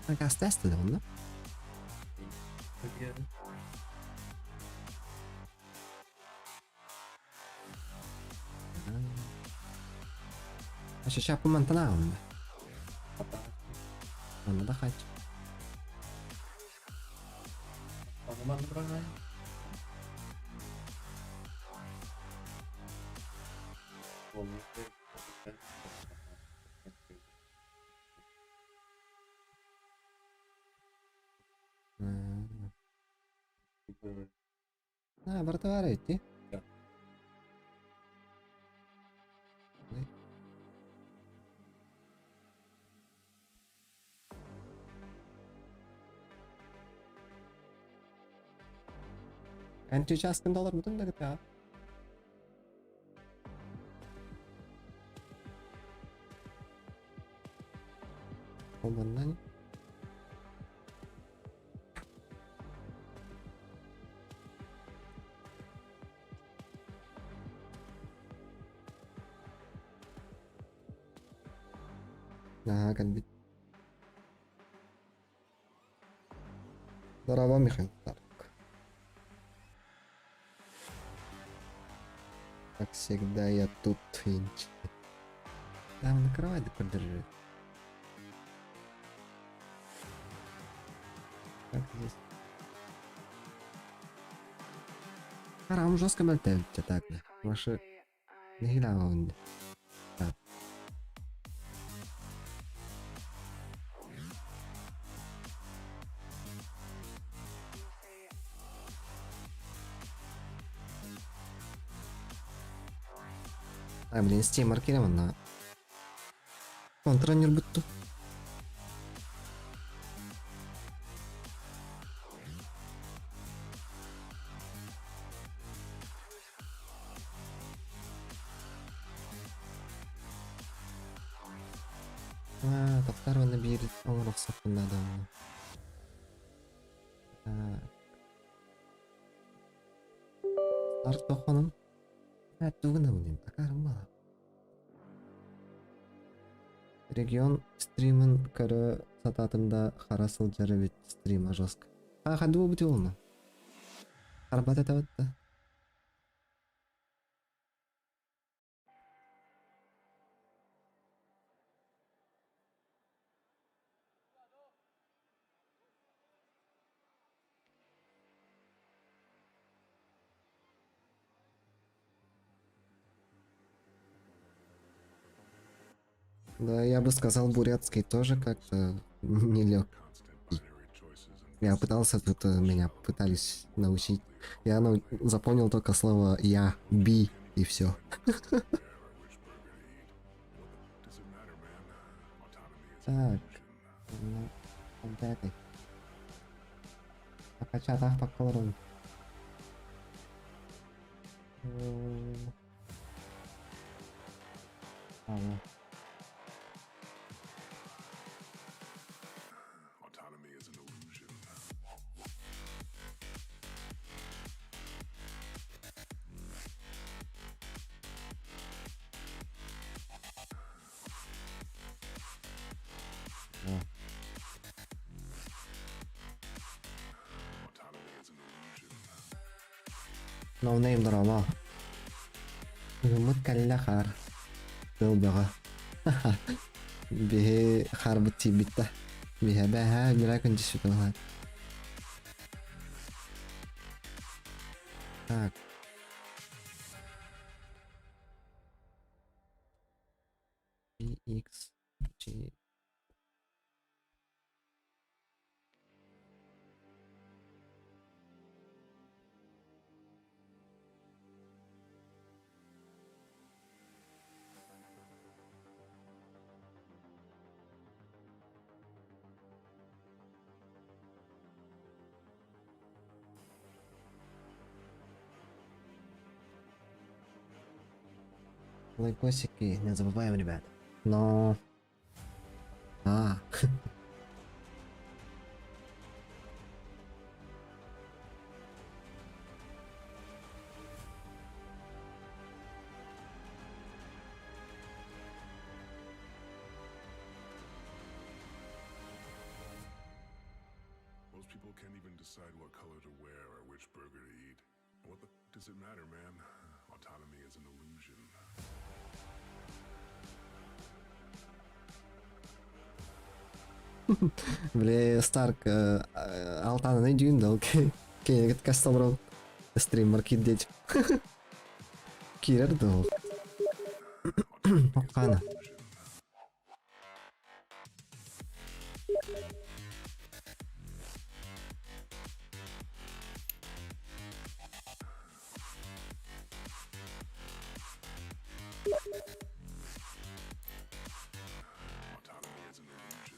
Накаастаастыда онно. Ачачаппын мантан ааҕынна. Манна да хааччы. А, братвара идти. Античаскын доллар мутун да кытаа. Ол манна Наһаа кэлбит. Здорово, Михаил Старк. Как всегда, я тут, Финч. Там на кровати подержи. Так, здесь. Харам жестко мөлтөбүт так. Ваши нэһилэ Так. А, блин, Steam маркирован Контранер бутту. А, тоқтар оны биир оҥорохсохпун наада Так. Старт тохонун. Тугунабын акаарым бала. Регион стримын көрө сатаатым да хара сылдьар эбит стрима жестко. А ханды буолбут уолуна? Харбат этабыт да. Да, я бы сказал, бурятский тоже как-то не лег. Я пытался тут, меня пытались научить. Я запомнил только слово «я», «би» и все. Так. Ну, этой. Акачатах по колору. Ага. No name дорообо. Ыгыммыт кэллэ хаар. Тыл бөҕө. Биһи хаарбыт тиийбит да. Биһэ бэһээ бирэ күн түспүт быһалаат. Так. X G Лайкосики не забываем, ребят. Но... А. Били Старк алтаанын өйдүүн да ол кинигит кэс олорон стриммер киирдиэч. Киирэр да ол. Хана.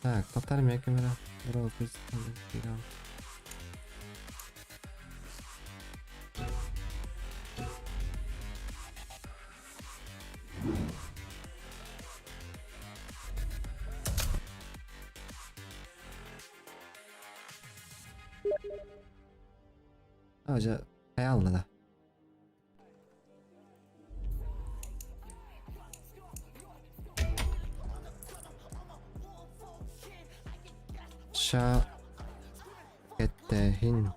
Так, татар камера. А, дьэ, хайаалла да. Ша кэттээһин.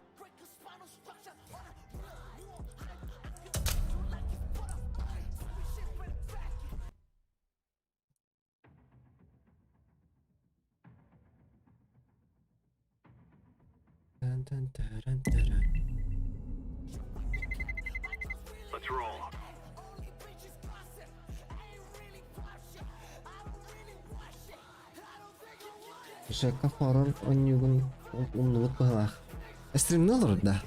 Жека хоррор оонньуугун умнубут быһыылаах. Стримҥэ олорор да?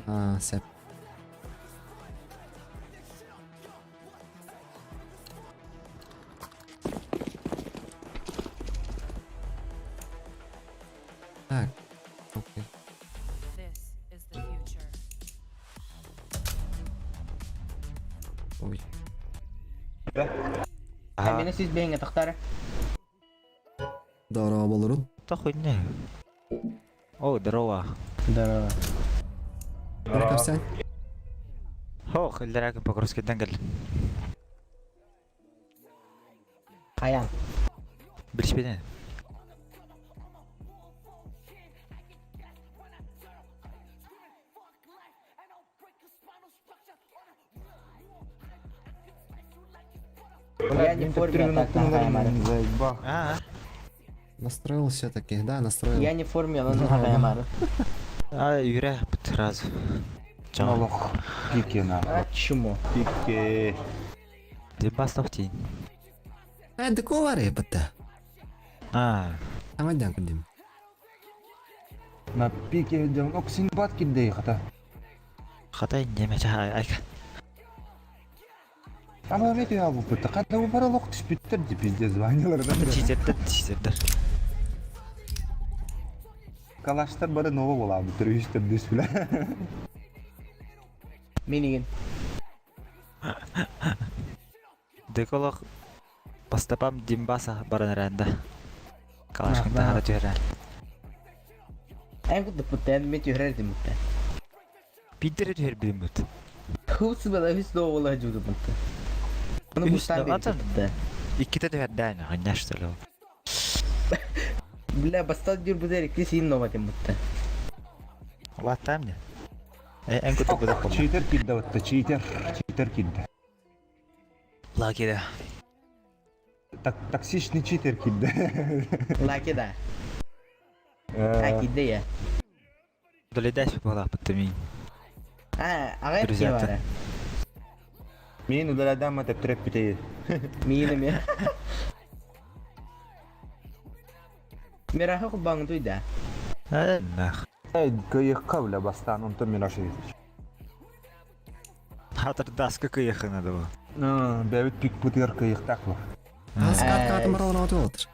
Аа, сөп. Так, окей. This is the future. Ой. Мені сіз бейінге тақтары. Дорооболорун. Да хуйня. О, здорово. Здорово. Көрсен. Хо, хилдеракин Покровскийден кэллим. Хайан. Билишпеден. Я не в форме, а так на Заебал. А, Настроил все-таки, да, настроил. Я не в форме, но на Хаямару. а, юрэ сразу. Чао. Олох. Пики на. А чему? Пики. Дебастов тень. Э, деколаре бата. А, Тамайдан күндем. На пике идем. Ок, Синбад кидей хата. хатай неме ча айка. Ама мен я бу пыта. Ката бу бара лох түшпүттер ди пиздец звонилар. Чизердер, чизердер. Калаштар бары ново бола бу төрүстер дүс биле. Минигин. Деколох бастапам Димбаса баран ранда. Калашкин тахара түһэрэн. Эн куту путтан мен түһэрэр дим путтан. Биддere түһэр билим бут. Хус бала хус до ола жуду путтан. Оны Үс бустан да, атын. путтан. Икките түһэрдээн, ханья что ли. Бля, бастан жүр бузер икки син нова дим путтан. Латтам не. Э, эн куту буда болла. Читер кидде отта, читер. Читер кидде. Лагеря. Так токсичный читер кидде. Лаки да. А кидде я. Доледәш була бутты мин. А, ага Друзья, бара. Мен удаладам это треп битей. Мини ми. Мираха кубаң туйда. Э, нах. Эй, кыйыкка бля бастан, онтон мен ашы. Хатыр даска кыйыхы надо было. Бәбит пик путер кыйыктак бу. Аскат катым баралар отыр.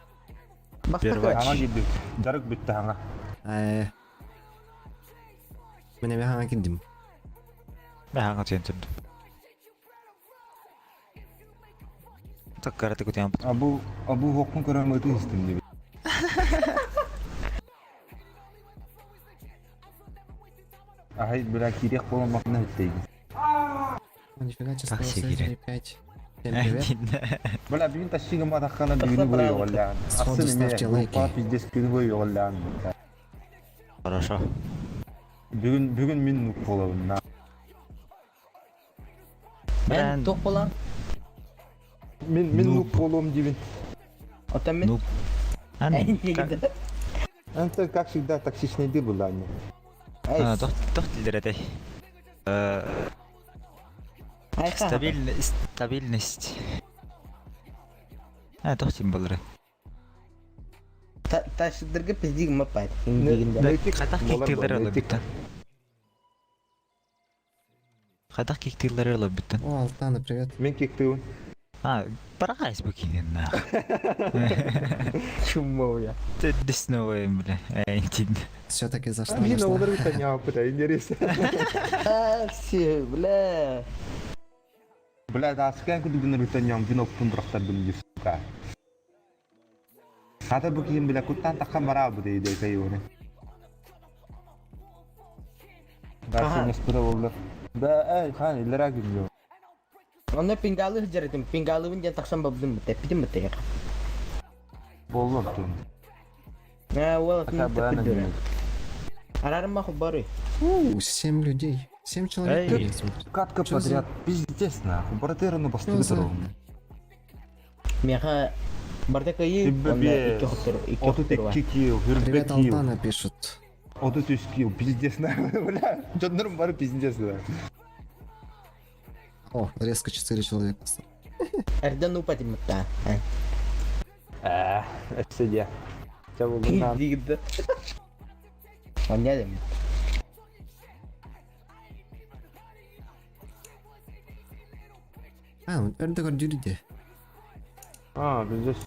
Первач. Аңа кидде. Дарык битте аңа. Э. Мен эме хаңа киддим. Мен хаңа түйен түрдім. Так караты күтен бут. Абу абу хокун көрөм өтө истим дип. Аһай, бля, киириэх буолан махна иттейгин. О, нифига, Как число себе 5. Всем привет. Бля, бүгүн тащига матаххана Тахса бүгүнү браво. бойоҕоллаан. Сходу Ахсын ставьте эмиэ лайки. группа пиздец күнү бойоҕоллаан. Хорошо. Бүгүн бүгүн мин нук буолабын на. Мен туох буолан? Мин мин нук буолуом диибин. Оттон мин? Нуб. Ан Антон, как всегда, токсичный ды была не. тох тох тилдер этэй. Стабильность, стабильность. А, тох тим болар. Ташыдырга пиздиг маппайт. Индигинде. Хайдах киктилер олорбуттан? Хайдах киктилер олорбуттан? О, Алтана, привет. Мин киктыбын. А, барагайс бу кинен нах. Чумоя. Ты десновый, бля. Энтин. Все-таки зашла, Мин нашла. олар бит интересно. А, все, бля. Бля, да, скан кудугун рутаньям вино пундрахтар бин сука. Хата бу киһим бля куттан таххан бараа бу дейде кайоны. Да, сен боллар. Да, эй, хан, иллера күнү. Онно пингалы жарытым, пингалыбын ден тахсан бабдым бите, питим бите. Боллар тун. А, уол, Ата бана. Арарым маху бары. У, 7 людей. 7 человек Эй. меня смотрит. Катка Чё за- подряд. Пиздец нахуй. Братераны Чё бастыры за- ровно. Меха барда кайы, онда икки хоттор, икки Отут хоттор бар. икки килл, Привет, хөрбе килл. Алтана пишут. Отут үс килл, пиздец нахуй, бля. Дьоннорум бары пиздец да. О, резко 4 человека стало. Эрден упатим та. Э, эсседе. Ча болдун нам. Дигде. Онядым. А, это гордюриде. А, пиздец.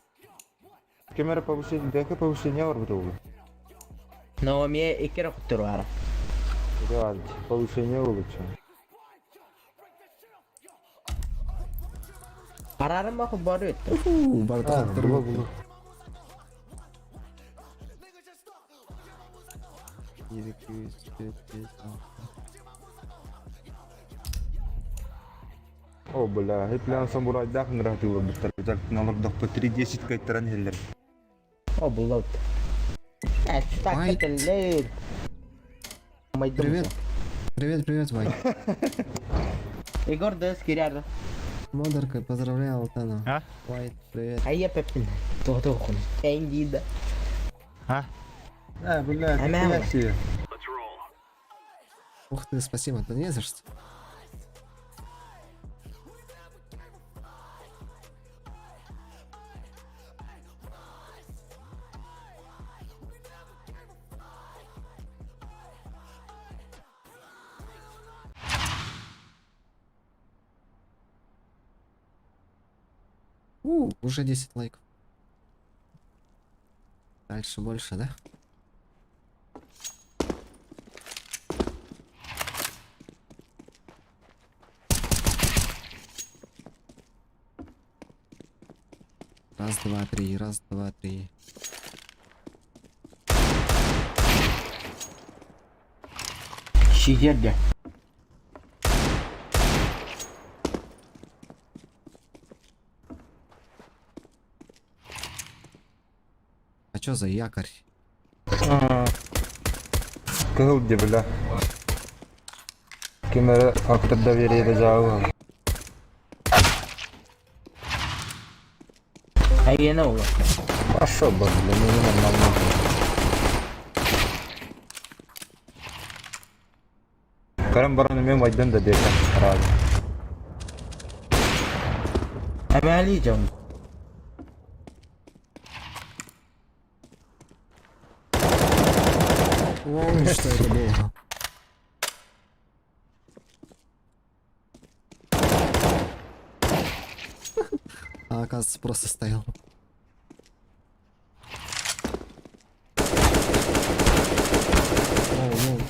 Камера повышение, дека повышение бар бу. Но ме икки хоттор бар. Да, повышение лучше. Арарым маху бары. У, бардак. Было, было. О, бля, хеплян самурайдах нратылы буттар. Налордах по 3.10 кайттаран хеллер. О, булат. Э, так Вайт. это лейр. Привет. Привет, привет, Вай. Егор да скиряр. Модерка, поздравляю Алтана. А? Вайт, привет. А я пепин. То-то хон. Эндида. А? А, бля, А мама. ты Ух ты, спасибо. Да не за что. У, уже 10 лайков. Дальше больше, да? Раз, два, три, раз, два, три. Шиерде. А чё за якорь? Кыл де, бля. Камера фактор доверия да А я на уло. Пошел бы, бля, мне нормально. Карам баран мен майдан да дека. Рад. А мен али жам. Воу, что это было? А, оказывается, просто стоял. Воу, воу.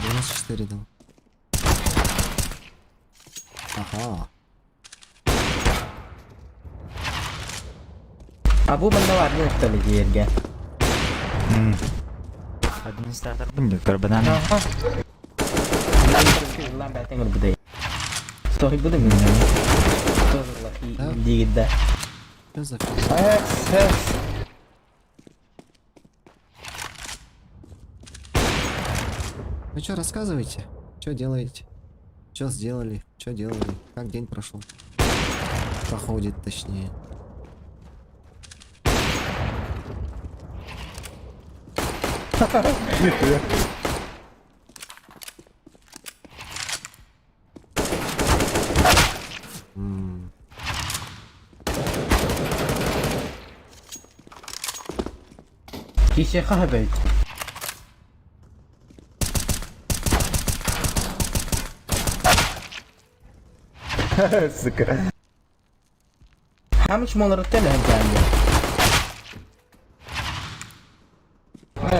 94 дал. Ага. А бу манна бар не что ли дерге. Администраторбын дии, көрбөнөн. Ыллаан бээтэн көрбүтэй. Соһуйбутум мин. Да? Диигит да. Что за фигня? Эс, эс. Вы что, рассказывайте? Что делаете? Что сделали? Что делали? Как день прошел? Проходит, точнее. Нихуя. М, Кисе хаһабайт. Сука. How much молоротел хэмтээни?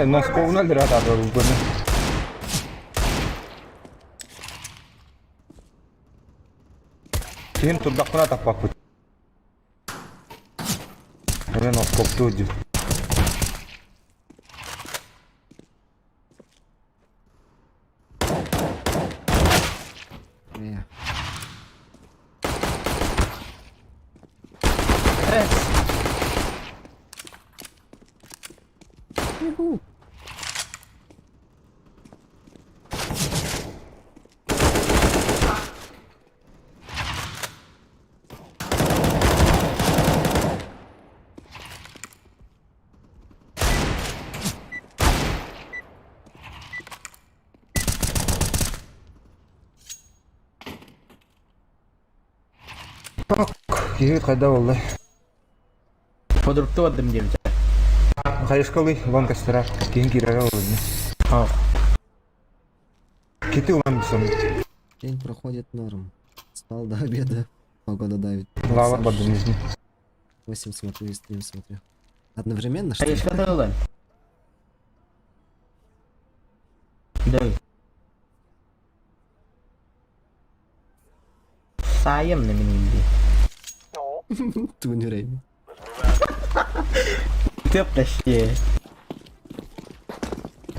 Носков 0 ряд абы. Ким турдақпына таппаппыт. Мен носкопту деп. э. Эс. Юху. Киһи қайда болды? Подрукту адым диэбитэ. Хайышкалы вон кастара. Кейін кирага болды. Аа. Кети улан бисом. День проходит норм. Спал до обеда. Погода давит. Лава бадым изни. 8 смотрю и стрим смотрю. Одновременно, что ли? Хайышка тылын. Дай. Сайым на минимде. Тунерейм. Көп тәште.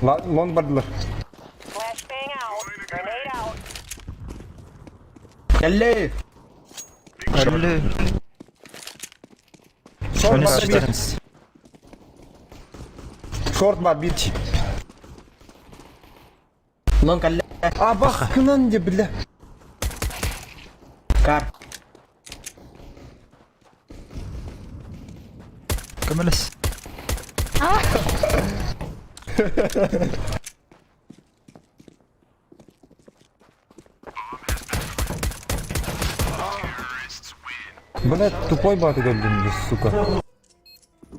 Лон бардылар. Flashbang out. Grenade out. Кәлі. Өлі. Шорт бар бир. 14. Шорт бар бир. Лон кәлі. А баққынан деп біле. Кар. Көмөлөс. Бля, тупой баты көрдім, сука.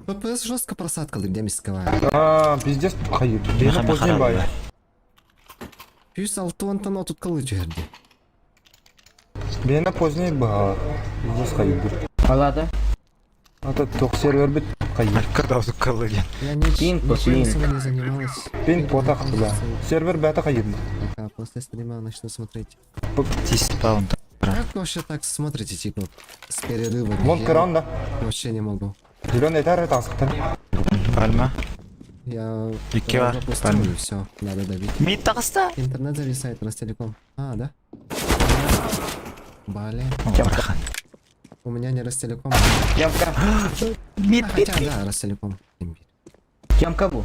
ППС жестко просадка, где мисковая. А, пиздец, хайыр. Бені поздней бай. Пюс алтуантан отут кылы жерде. Бені поздней ба. Пиздец хайыр. Алады. А то тоқ сервер бит хайыр. Когда кылы диэн. Я нич- Пинг по ничем пинг. особо не занималась. Пинг потақ, бля. Сервер бәті хайыр. Пока после стрима начну смотреть. Тис паун. Как вы вообще так смотрите, типа, с перерывами? Лон Я кран да. Вообще не могу. Зеленый тары тасықтан. Пальма. Я Икки бар. запустил Пальма. и все, надо добить. Мид таҕыста. Интернет зависает, Ростелеком. А, да? Блин, Бархан. у меня не Ростелеком. Ямка. Мид А, хотя, да, Ростелеком. Имбирь. Ямка бу.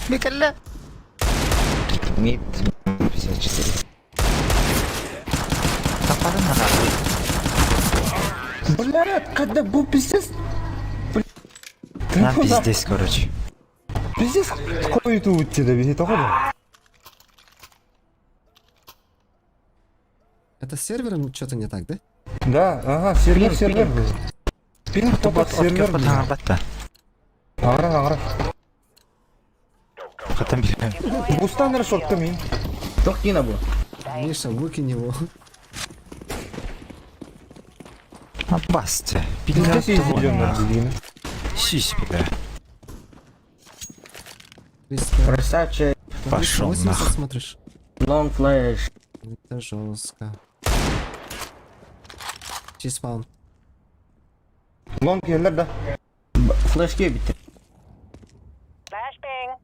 Микелле. Мид 54. Тападым наға. Бля, когда был пиздец. Нам пиздец, короче. Пиздец, қой туып деді, бені тоқыды. Это с сервером что-то не так, да? Да, ага, сервер, Пинг, сервер. Пинг топат сервер. Батта. Ағыра, ағыра. Хатан билем. Бустан шортты мен. Тоқ кина бу. Миша, выкинь его. Басты. Пиздец зеленый деген. Сись, бля. 300, Красавчик. Пошел 380 нах. смотришь? Long flash. Это жестко. Чиспаун. Лонг ерлер да. Флешке битти. Flashbang.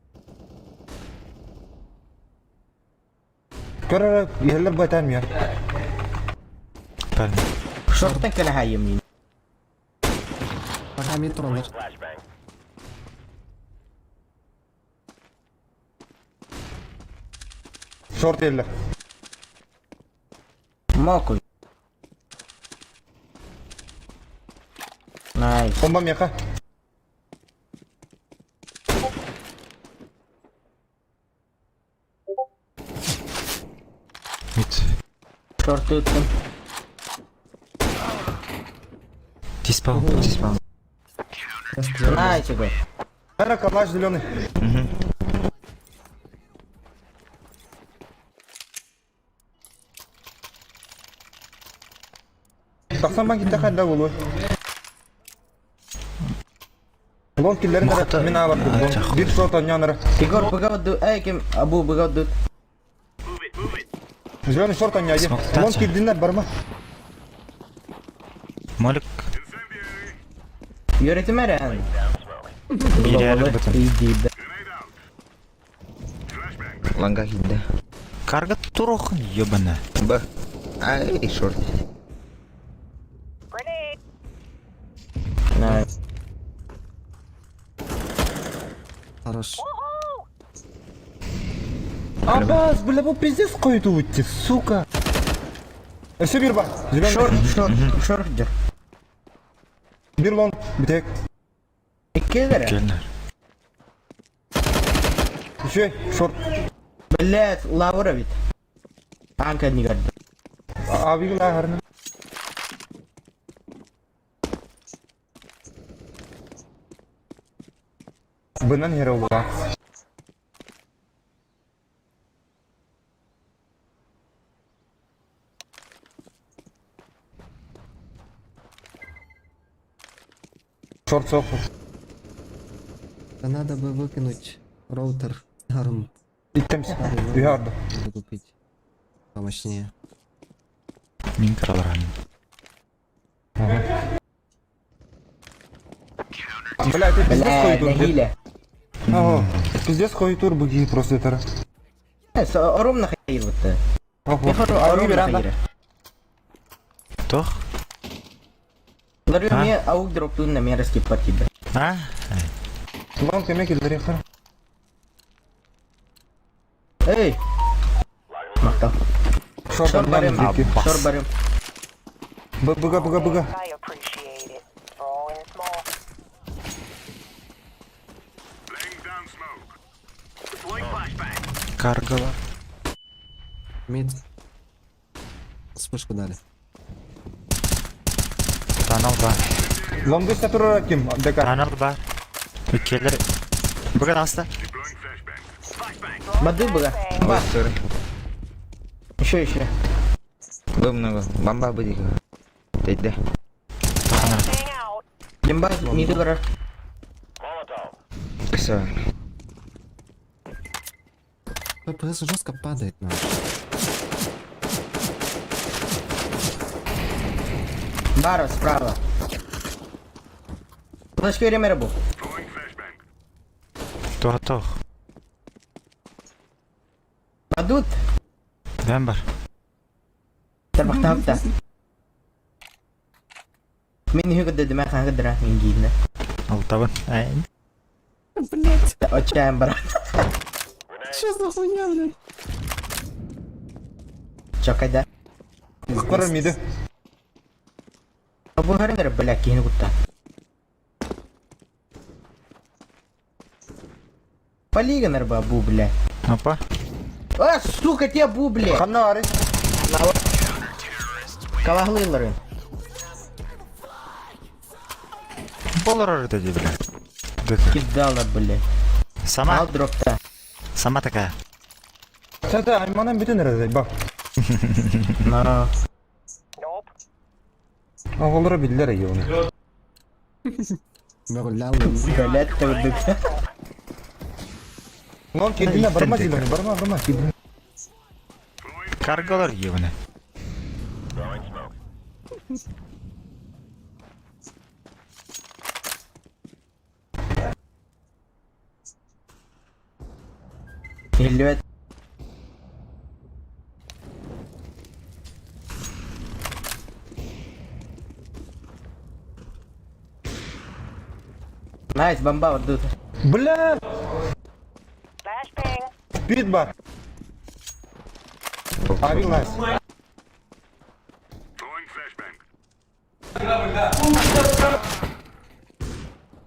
Көр эрэ, иһэллэр бу этээм я. Правильно. Шорттан кэлэ хаайым мин. Пока мид тураллар. Шорт иһэллэр. Мокуй. Найс. Бомба миэхэ. Мид. Шорты ыттым. Диспаун, диспаун. Найс, Егор. Ара, калаш зеленый. Тахсан бан китте хадда булу. Лон киллерин Мухата- мин аабар Чах. Бир шот аннянара. Егор, быга Эй, ким? Абу, быга Зеленый шорт анняйды. Смоктача. Лон кирдиннер барма. Молик. Yönetim eren. Биирээр бытын. Иди, Ланга киирдэ. Карга турохун, ебана. Б. Ай, шорт. Grenade. Найс. Хорош. Woohoo! Абас, бля, бу пиздец койду уйти, сука. Өссө бир бар. Зеленый. Шорт, шорт, шорт дьэр. Бир лон. Битек. Иккилэр. Кельнер. Еще шорт. Блять, лавра ведь. Анка не гордо. Абигыл ахарны. Бынан хер олуга. Шорт сох. Да надо бы выкинуть роутер старым. Иттем. Старый роутер Үйарды. надо купить. Помощнее. Мин кралран. Бля, это пиздец Бля, хуй тур. нахиле. Ага. Пиздец хуй тур буги просто это. Орум нахил вот. Орум нахил. Тох? Ларю А? мне аук дроптун на мерзкий партибе. А? Лон кеме килдер яхар. Эй! Мактал. Шорт Шорт барым. Аббас. Шорт барым. Быга быга быга. I appreciate it. Throwing smoke. Каргала. Мид. Вспышку дали. Танал бар. Лонды сатура ким? Дека. Танал бар. Иккилэр. Бүгін аста. Бады быга. Ой, Ба. сори. Еще, еще. Б много. Бомба будет. Тейде. Flashbang out. Лимба, миды барар. Все. ППС жестко падает наш. Бара справа. Флешка время был. Тох, тох. Падут. Бен бар. Тарбахтапта. Мин хүгөдө дэмэ хагыдра мин гиинэ. Алтабын. Ай. Блять. Отчаям брат. Че за хуйня, блядь? Чокайда. Кара миди. Бу хөрөнөр бля киһини кутта. Полигонер ба бу бля. Опа. А, сука, те бу бля. Ханна ары. Калаглылары. Болор это бля. Дык. Кидала, бля. Сама, Ал дропта. сама такая. Сата айманан бүтүн эрэ ба. На. Nope. Оҕолоро биллэр эйи оны. Мөрлял. Блядь, ты Лон кирдине барма зеленый, барма, барма кирдине. Каргалар ебаный. Илбет. Nice, бомба вот тут. Бля! Flashbang. Пит бар. Авик nice.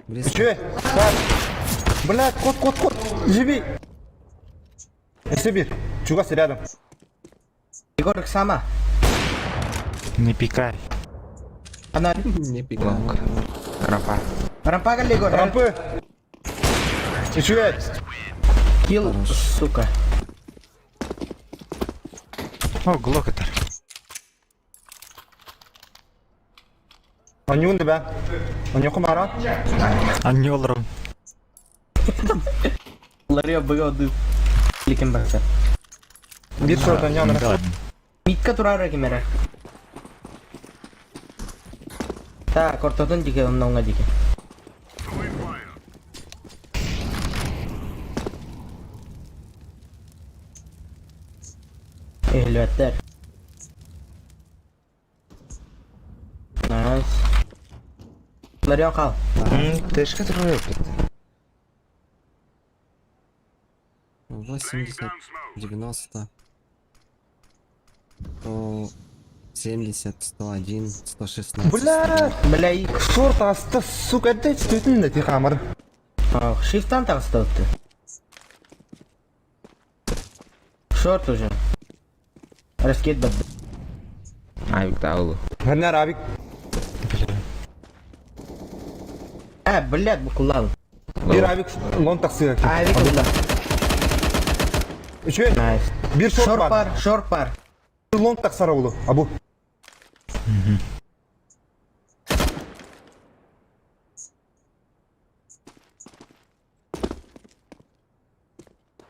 Близко. Че? Так. Бля, кот, кот, кот. Живи. Сибирь. Чугас рядом. Егор, сама. Не пикай. Она... Не пикай. Long. Рампа. Рампа Егор. Рампы. Че? Килл, сука. О, глок это. Они унды бә. Они хумара. Аннёлром. Ларья быгоды. Ликем бакса. Бир шорт они Да ладно. Митка турара кемера. Так, ортотун дике, онна дике. Элбэттэр. Nice. Ларион хал. Тэшка турар эпит. 80, 90, 170, 101, 116. Бля! Бля, и... Шорт аста, сука, это действительно ты хамар. Шифтан так ты. Шорт уже. Раскид бад. Авик таулу. Гернер авик. А, блядь, букулал. Бир авик лон таксы. А, викла. Че? Nice. Бир шорт Шорт бар. пар, шорт пар. Лонг таксара улу. Абу.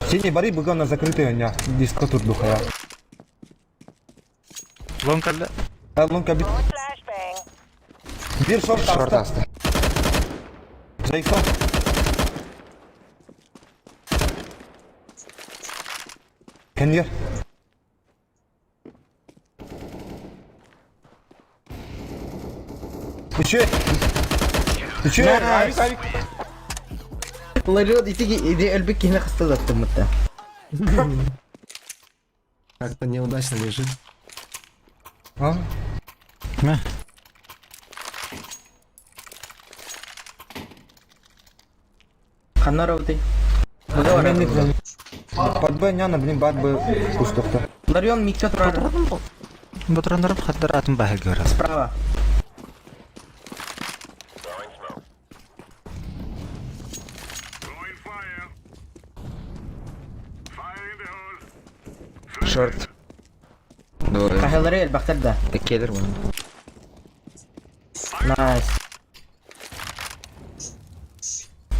Синий бары быга на закрытый у меня диско тут духа я. Лонг алла. А лонг обид. Throwing flashbang. Бир шорт Шорт аста. аста. За иксом. Конвер. Еще. Еще. Авик, авик. Ларион, иди, иди, элбик кихне хасталаттым мытта. Как-то неудачно лежит. А? На. Ханна ты. Под Б няна, блин, бат Б кустохта. Ларион митка турара. Батрандарым хаддар атын баһа көрөр. Справа. Шорт. Двое. Кахелари элбахтар да. Келер вон. Nice.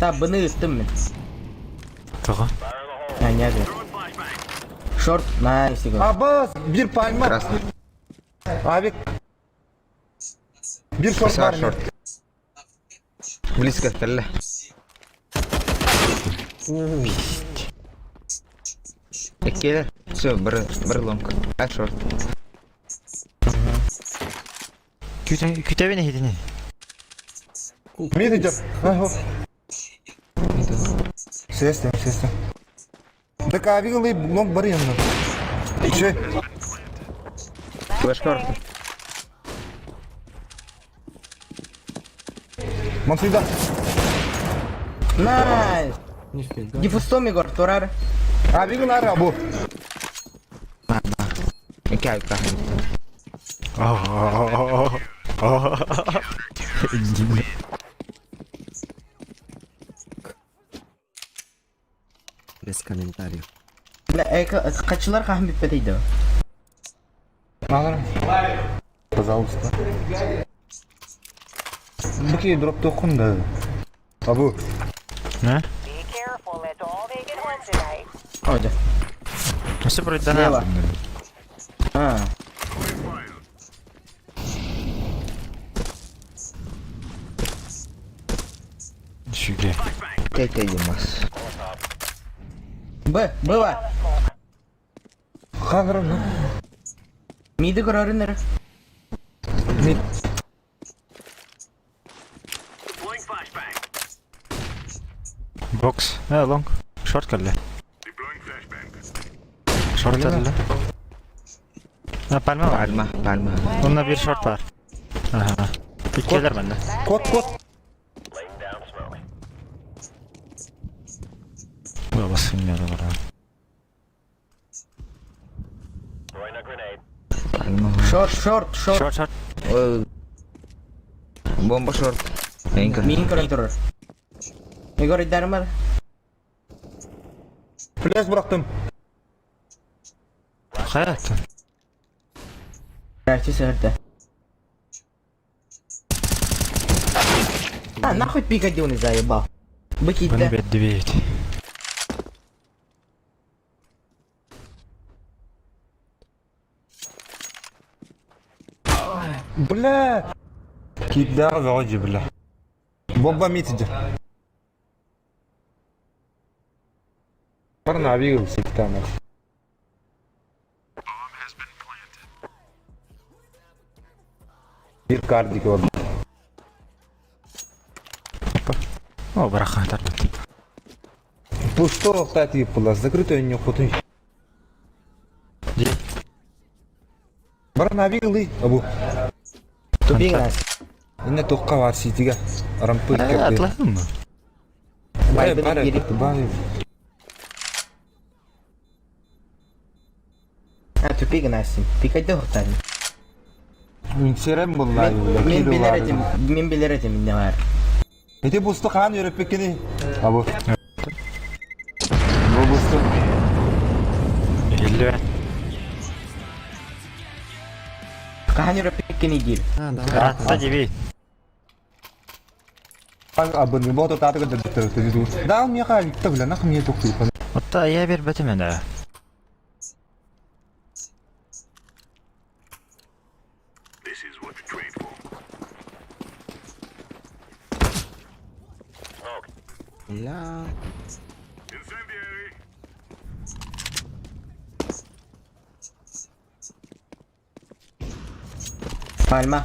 Та быны ыттым мен. Того. А, не же. Шорт, nice, Егор. Абас, бир пальма. Красный. Авик. Бир шорт Са бар. шорт. Близко кэллэ. Келер. Все, бир бир long. А шорт. Күтә күтә бене хидине. Мид идет. Сестер, сестер. Так авик лый лонг бар yanına. Че? Флешка орто. Мансида. Nice. Нифига. Дифустом, Егор, турар. Авик нара абу. Эки авик тахын. Без комментариев. Бля, качылар кахын битпетейді. Надо. Пожалуйста. Быки дроп токун да. Абу. На. Be careful. Let's all make it home tonight. Ойда. Все вроде Слева. да. А. Шүге. Тэй Димас. Б, было. Хагра. ну. Миді көрөрүнөр. Мид. Бокс. Long. Short кэллэ. Short кэллэ. Пальма бар. Пальма, пальма. Онно биир short бар. Аха. Иккиэлэр манна. Кот, кот. Басын бар. Пальма. Short, short, short. Short, short. Ой. Бомба short. Эйка. Мин көрөн турар. Егор Идармар. Flash бырахтым. Хайа? Рачи сырда. А, нахуй пикадюны заебал. Быки Бұны да. бет дебейт. Бля. Киддар вроде, бля. Бомба митиджер. Парна авигал сектана. Bir кардик var. О, бырахан тардыт. Пусто кстати была, закрытая не хотын. Де. Барна авигал абу. Тупик нас. Инне тоққа бар ситиге. Рампы кепти. Атлахым. Бай, Байбын бар, кирип. бай. А, тупик нас. Пикадю хотан. Үнсерем bunlar. Мен билер этим, мен билер этим не бар. Эти бусту хан үйрөппеккени. Абу. Бу бусту. Елле. Каханера пиккени дир. А, давай. Атта дебейт. Абы не болду таты көдөрдү. Да, мне кажется, бля, нахуй мне токту. Отта я бер бетемен да. Бля. Пальма.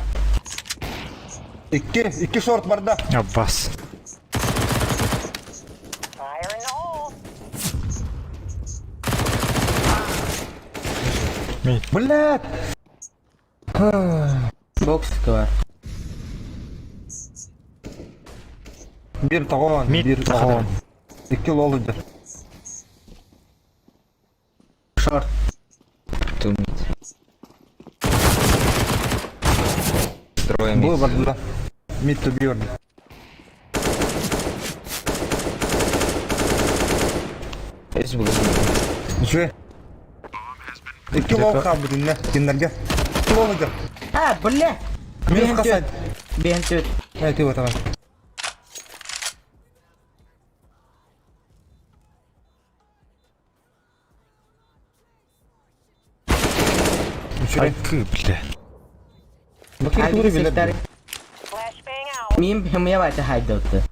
Икки, икки шорт бар да. Аббас. Fire in the hole. Блядь. Бокс бар. Бир тагон, Мид бир тагон. Икки лолу дер. Шорт. Ту мид. Трое Бу мид. бар да. Мид ту бир. Здесь было. Жи. Икки лол хабы динне, киннерге. Икки лолу дер. А, бля. Минус касать. Бентют. Эй, ты вот давай. Айкы, бля. Бакыр туры билер. Flashbang out. Мин хмевать хайдотты.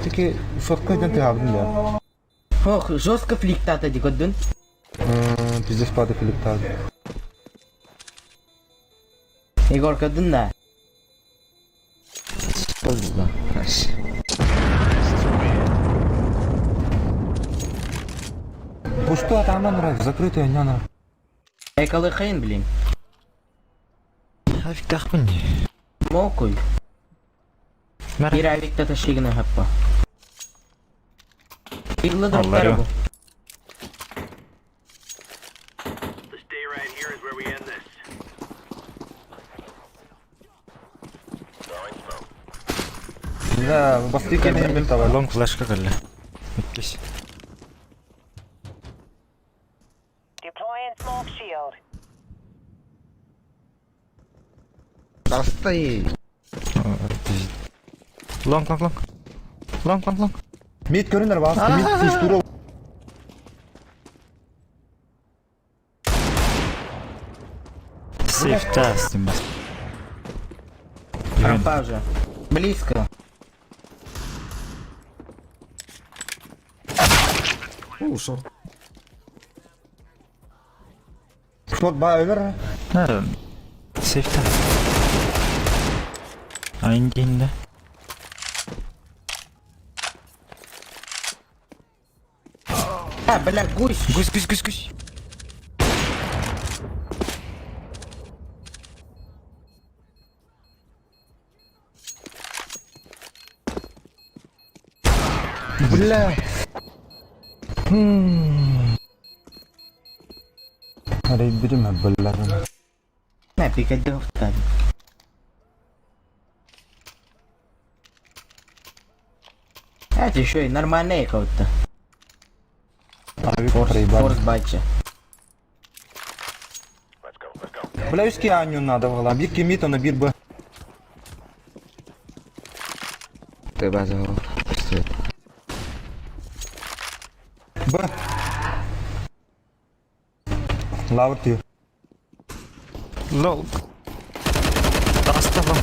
Теки шортка ден ты абдын я. Ох, жестко фликтата дикоддун. Пиздец пады филиптады. Егор коддун да. Поздно. Ась. Пусто атаман нравится, закрытая не нравится. Экалы хейн, блин. Авик тахпын. Мокуй. Мэр. Бир авик ташигна хаппа. Иглы дроптар Алларё. бу. Да, бастыки не мен тавар. Лонг флешка кэллэ. Иккис. Deploying smoke shield. Да стой. Long, long, long. Long, long, long. Мид көрүнөр бас, мид фиштура. Сейф тас, бас. Рампа уже. Близко. У, шорт. Шорт ба өлөр. Сейф тас. Айын дейін да. А, бля, гусь. Гусь, гусь, гусь, гусь. Бля. Арай бирим билларым. На, пикадил встали. А, это еще и нормальные кого-то. Авик проебали. Форс батча. Бля, үске аню надо было. Бир кемит, она бир бы. Ты база Свет. Б. Лавр ты. Лол. Тасталым.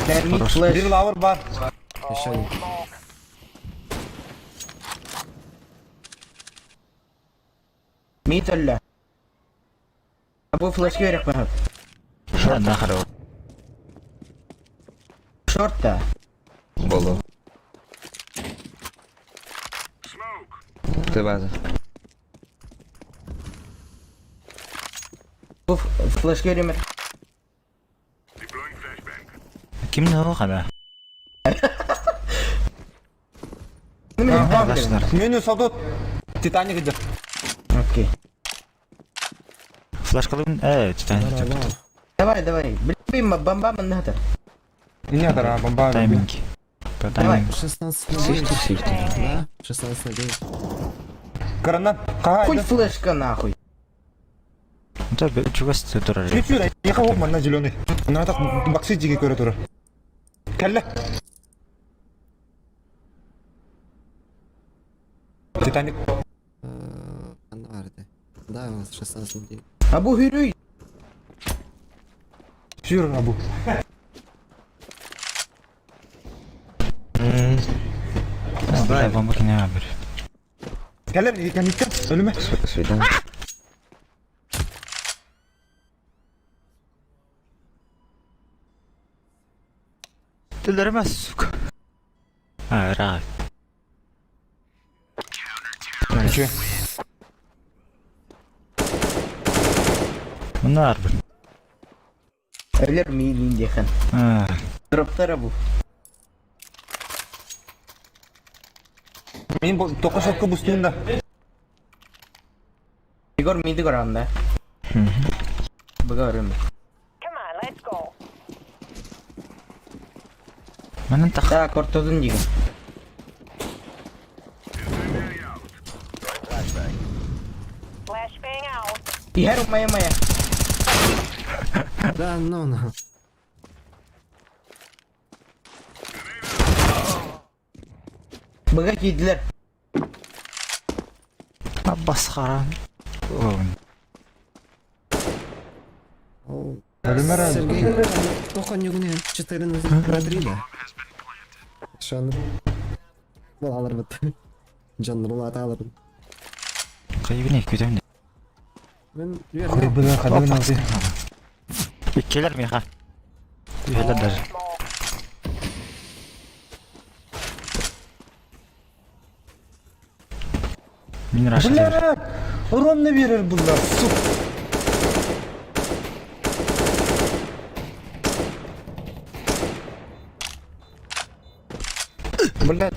Термит Хорош. флеш. Бир лавр бар. Еще не. Мид өллө. Бу флешке берек бахат. Шорт да хорош. Шорт-то. Болу. Ты база. Бу флешке беремер. Ким не оғана? Меню солдат. Титаник идет. Окей. Флешкалын, Титаник. Да, да. Давай, давай. Блин, бомба манната. Не, да, бомба. Тайминг. По Давай. таймингу. 16 на 9. Да, 16 на 9. Коронат. Кага. Хуй флешка нахуй. Да, чугас турар. Чүчүр, яха оп манна зеленый. Ана так баксы диге көрө тура. Кәллә. Титаник. Анварды. Да, у нас 16 на 9. А бу хүрүй. Сүр абу. Да, бомба кине бер. Кәллә, кәмиттер. Ölüme. Свидание. Телермә, сука. А, рад. Че? Мына бер. Өлөр мин дехан. А, Дроптара бу. Мин бу тока сотка бустуында. Егор миди көрөндө. Буга өрөм. Come on, let's go. Манан тах. Да, кортодун деген. Flashbang out. Иһэр мая мая. Да, ну, ну. Буга кийдилер. Аббас харам. О, Ölüme Сергей, только не 4 на 3, да? Шан. Балалар бит. Жан рулат алыр. Кайбine күтәм. Мен Хуй бля, хадын алды. Келер миха. Келер даже. Smoke. Мин рашид. Бля, урон берер булар, сук. Бля,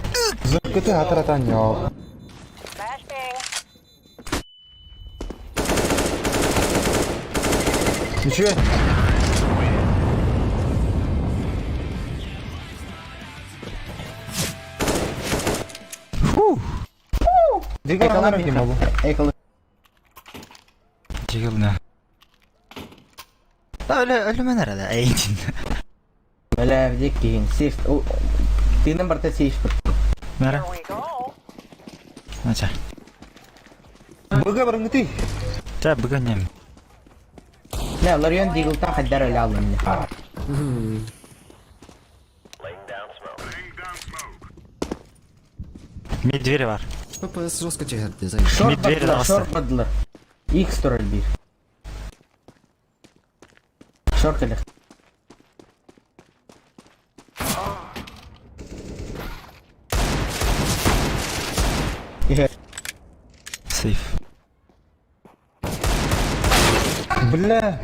закыты хатыратан yok. Flashbang. Ничего. Дига анара ким бу? Экол. Тигелне. Да, өлө өлө мен арада. Эйдин. Бля, диккин. Сейф. Тыйнын барта сейф. Мара. Here we go. Ача. Быга барыңты. Та бүгін нем. Не, Лорион дигилтан хаддар эле алым. Ми двери бар. ППС жестко чехерди, займ. Шорт Медведь бадлар, алса. шорт бадлар. Икс турал бир. Шорт эле. Иһэр. Сейф. Бля!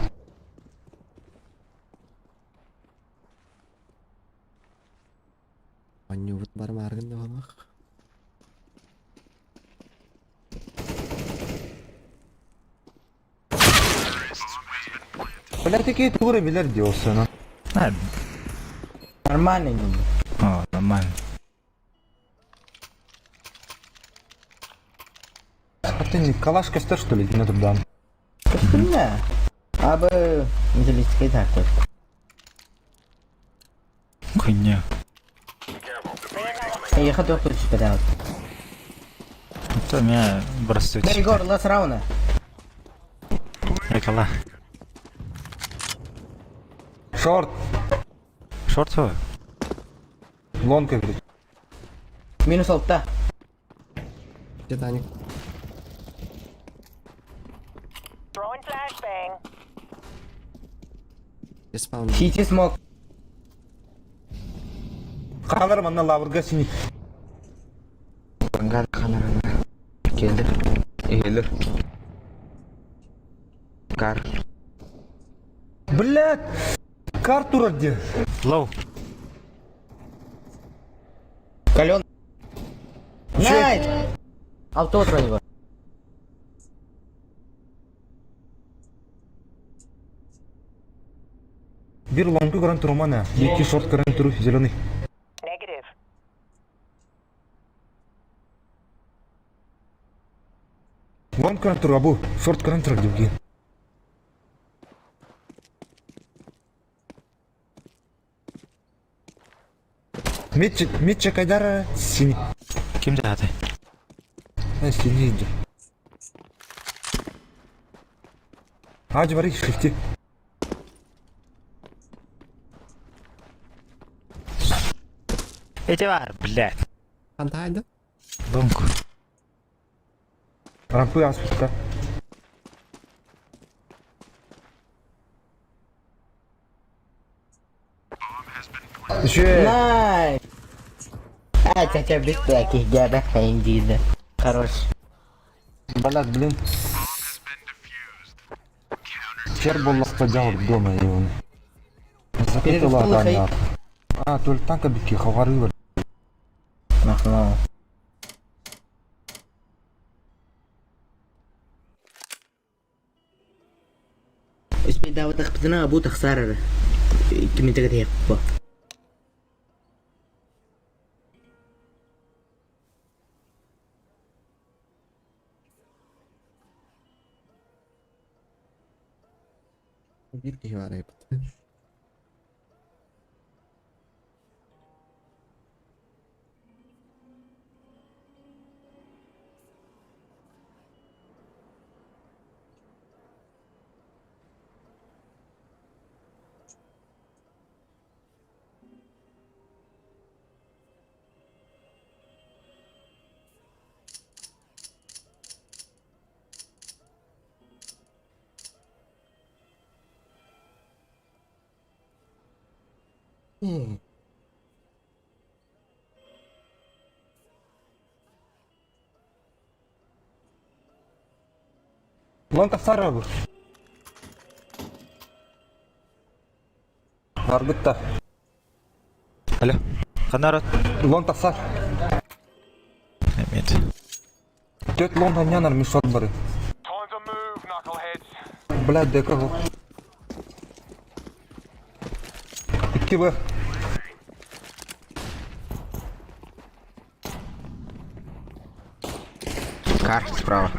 Анньуубут барымааргын да буолуох. Бля, такие туры билэр дии ол сана. А, Нормально не. о, нормально. А ты не калаш костер, что ли, не туда? Көстүннэ. Абы металлический такой. Хуйня. Я хотел түспэдэ. Это меня бросают. Да, Егор, лас рауна. Экала. Шорт! Шорт свой? Лонка, говорит. Минус алта. Титаник. Throwing flashbang. Респаун. Сити смог. Халар манна лаврга синий. Бангар ханарана. Келдер. Ehler. Кар. Блядь! Карту где? Лоу. Кален. Найт! Алта у него. Бир лонку көрөн турумана. Екі шорт көрөн туру зеленый. Negative. Лонг көрөн туру абу. Шорт көрөн туру дивги. Митча, Митча Кайдара синий. Ким даты? А, синий иди. Аджи бары шрифти. Эти бар, блядь. Фантайда? Лонг. Рампы аспытта. Еще Найт! А, тетя бит таких гябах индида. Хорош. Блядь, блин. Хер был лахтадяр дома и он. Закрытила Перерастул она. А, только танка битки хавары. Нахуй. اسمي داود تخبطنا ابو تخسر كم تقدر Биир киһи баар эбит. Лон тахсар бу. Барбытта. Алло. Ханарот. Лон тахсар. Нет. Тет лон ханянар мишот бары. Блядь, да как. Икки б. Кар справа.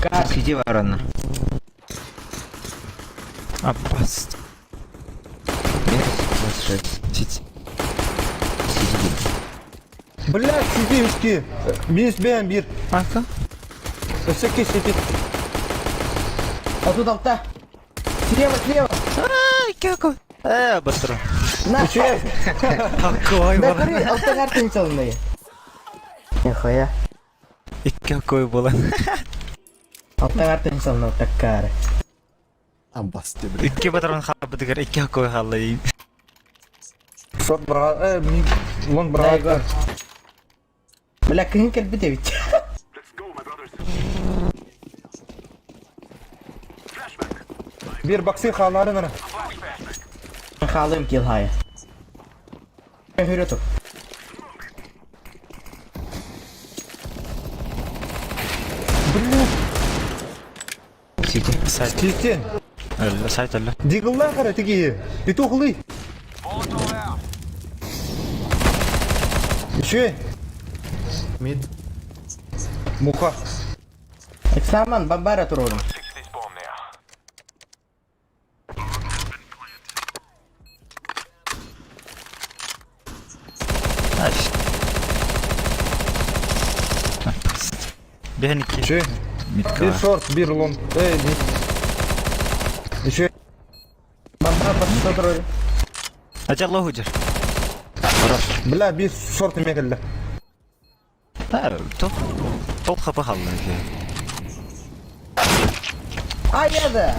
Кар. Сиди ворона. Опас. Минус 26. Сити. Сиди. Блядь, сиди ушки. Минус бен бир. Ака. Всякий сидит. А тут алта. Слева, слева. Ай, какой. Быстро. На. Че? Какой Да, был. коры, алта карты целые. Нихуя. И какой было. Алта карты целые, такая. Аббасты, блин. Икки патрон хаалбытыгар икки хоккой хаалла дейм. Шот бра, лонг Да, бра. Егор. Бля, кыһын кэлбит эбит. Бир баксы хааларын ара. Хаалым кил хая. Хүрө тур. Блин, Сити. Сайт. Титен. Өллө, сайт өллө. Диглла кара тиги. Петухлы. Еще. Мид. Муха. Эксаман бамбара турорум. Ай. Бэһэн икки. Еще. Митка. Бир шорт, бир лонг. Эй, мид. Еще. Бамбара баста турорум. Ача лоху жер. Бля, бир шорт эме келди. Та, топ. Топ хапы халла. Аяда!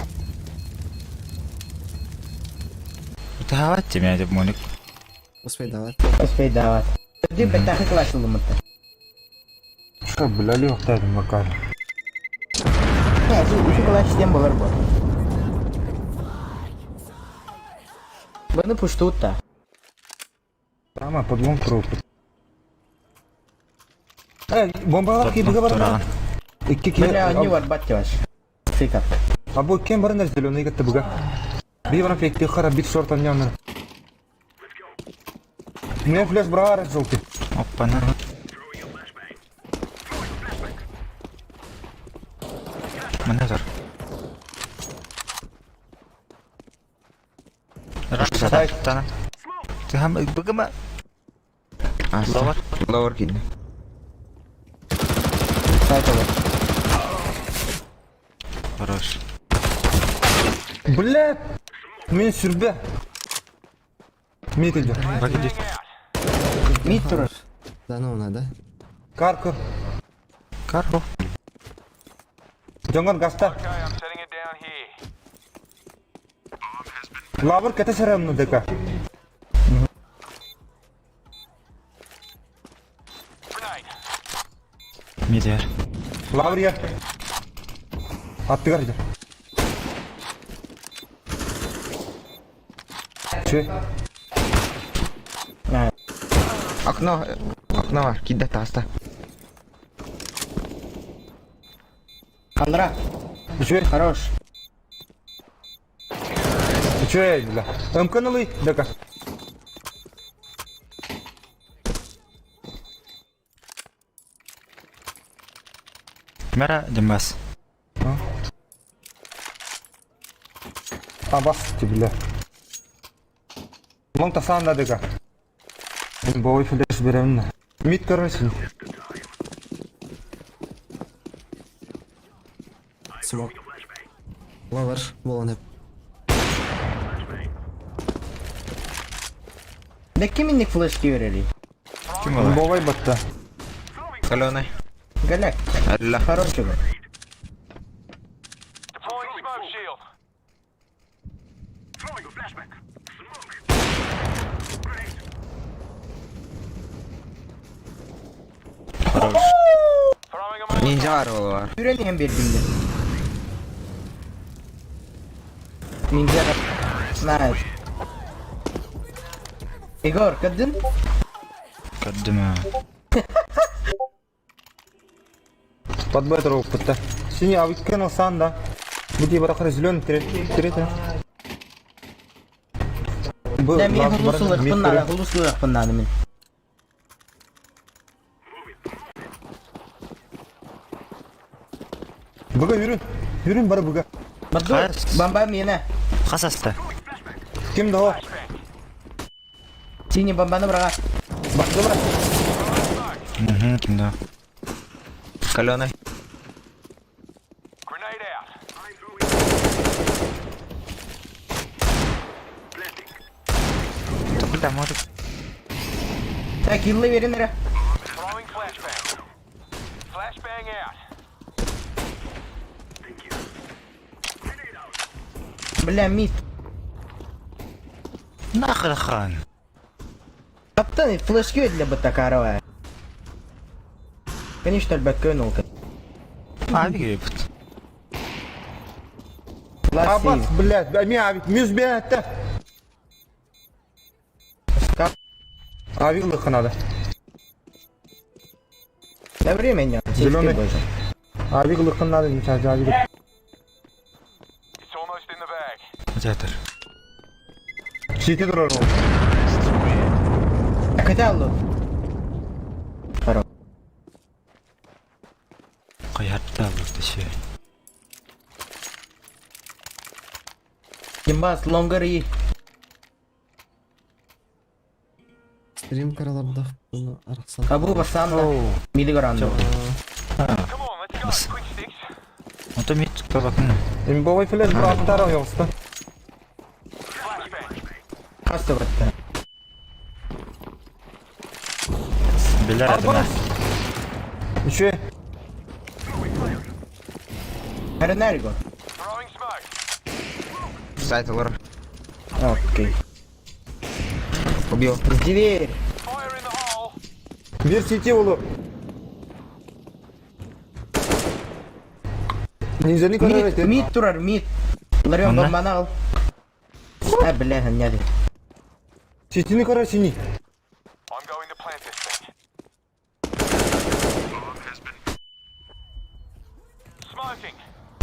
Утаават тимэ деп моник. Успей давать. Успей давать. Дим беттахы клашылымытты. Что, бля, лёг Макар. Не, үчү клаш дем болар бу. Бұны пуштут та. Тама под лонг круг. Эй, бомбалар кибиге бар. Икки ки. Бля, они бар бат деваш. Фикап. А бу кем бар нәрсе зеленый гетте буга. Би бар фейк хара бит шорт аннан. Мне флеш брар желтый. Оппана. Мына тұр. Сайт. Тана. Тахам быгыма. Аста. Ловар. Ловар киирдэ. Сайт olur. Хорош. Бля! Мен сүрбе. Мид идет. Погоди. Мид турur. Да ну надо. Каркор. Карго. Жонгон гаста. Лавр кете сарамны дека. Мидер. Лавр я. Аттыгар иде. Че? Окно. Окно бар. Киирдэ таста. Андра, Че? хорош. Че, бля? МК-ны дека. Мера Димас. А бас ти, бля. Мон тасан да дека. Бой флеш беремин. Мид көрмесин. Смок. Ловер. Болон hep. Да киминник флеш киверери? Ким олар? Бовай батта. Каленый. Галяк. Алла. Хорош его. Хорош. Ниндзя бар ол бар. Үрен hem бердимде. Ниндзя. Найс. Егор, кадын? Каддыма. Под бетер опытта. Синий, а выкинул сан, да? Буди барахар зеленый, третий. Был, Да, мен лавр бар, хулусулық мид пыннады, көрі. хулусулық пыннады мен. Бұға yürün. Yürün бар бұға. Бадду, Қайсы? бомба мені. Қасасты. Ким да о? Синий бомбаны браға. Барды бар. Мгм, ким да. Каленый. Бля, может. Так, киллы берин ірі. Бля, мид. Нахрахан. Таптан флешки для Батакарова. Конечно, альбаккөн ол. Авик Абас, блядь, ми авик, мюз бээтэ. Авик лыхха надо. На времени. Зеленый. Авик лыхха надо, не сейчас, авик. Театр. Сити турар ол. Хотел. Хайарта был еще. Димбас, лонгар и. Стрим каралардах bunu арахсан. Абу басанда. Милигран. Бас. Ото мит табакын. Имбовый флеш браттар оҕуста. Хаста братта. Билер адына. Еще. Эрнерго. Сайт лор. Окей. Убил. Дверь. Бир сити олу. Ниндзяны Мид, көрөр мид турар, мид. Ларион Онна? бомбаны ал. А, бля, не Ситини көрөр сини.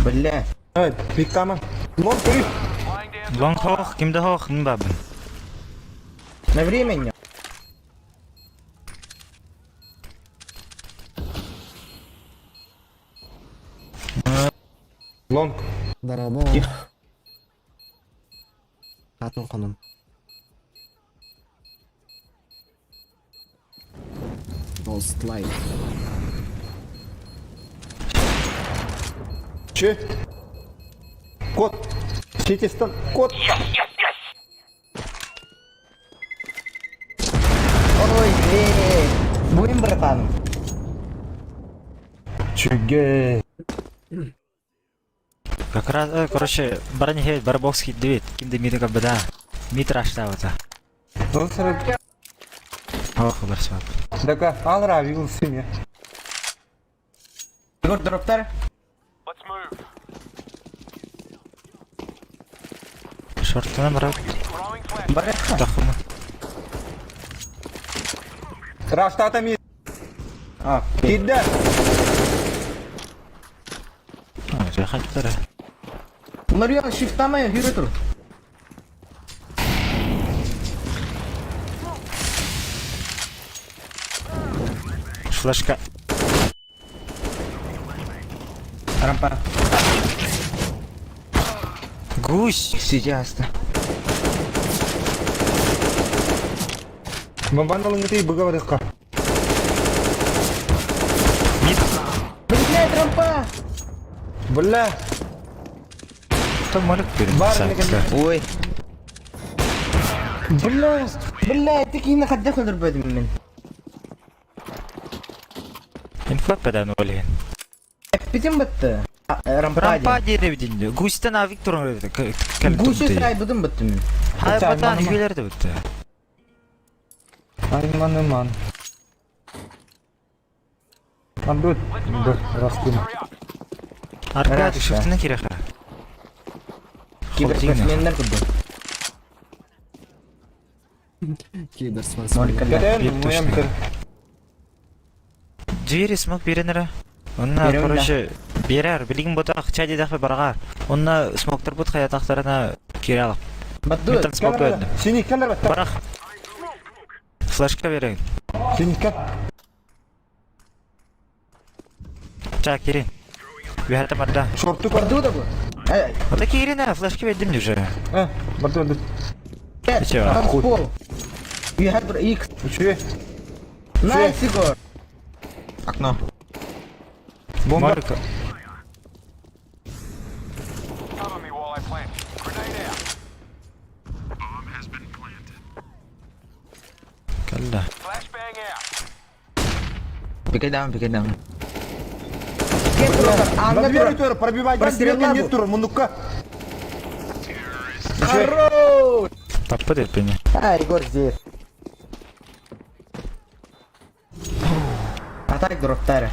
Бля. Ай, пиктама. Лон көрүй. Лонг хох, кимде хох, нбабын. На времени. Лонг. Дарабо. Хатын конум. Ghost Light. Че? Кот. Сити стан. Кот. Ой, блин. Будем, братан. Чүгэй. Как раз, короче, барани хейт, барбокс хит дивит. Кимде миды кабада. Мид раштавата. Досыр. Хох, улар свап. Дака, алра авик сине. Егор, дроптар. Шортына барап. Бараха. Тахума. Раштата ми. Окей. Кидде. А, жахан тара. Ларион, шифтама, хюрө тур. Флешка. Рампа. Гусь. Сити аста. Бомбаны лыңгыты быга барыкка. Мид. Блядь, рампа. Бля. Кто молик перед? Бар, Ой. Бля. Блядь, ты на ходях өлөрбөдүм мен. Инфа педан олен. Битим бітті. Рампа. Рампа деревдин. Густан авик турун. Гуси сай будым бітті мен. Хай Чай, батан мама. хүлерді бітті. Айман иман. Андут. Б, раскин. Аркадий, Раша. шифтіне керек. Киберспортсмендер күрді. Киберспортсмен. Ноль Кәден, Бир моям точно. бир. Двери смог беренері. Онна, Берем, да. короче, берер, билигин ботақ, чай дедақпе барғар. Онна смоктар бут хаятақтарына кере алып. Батту. Ментан смок өдді. Синий кәлер бәтті. Барақ. Флешка береген. Синий кәл. Ча, керен. Бүйәті марда. Шортты көр. Батту да бұл. Ота керен, а, флешка бердім уже. Э, барды барды. Чё? Пол. You have X. Үчү. Найс, Егор. Окно. Бомба. Марка. Калла. Пикай даун, пикай даун. Кет, На Аңга двери тур. тур, пробивай. Прострел Дверь нет лабу. тур, мунукка. Хорош! Таппыт эппини. А, Егор здесь. А так дроптары.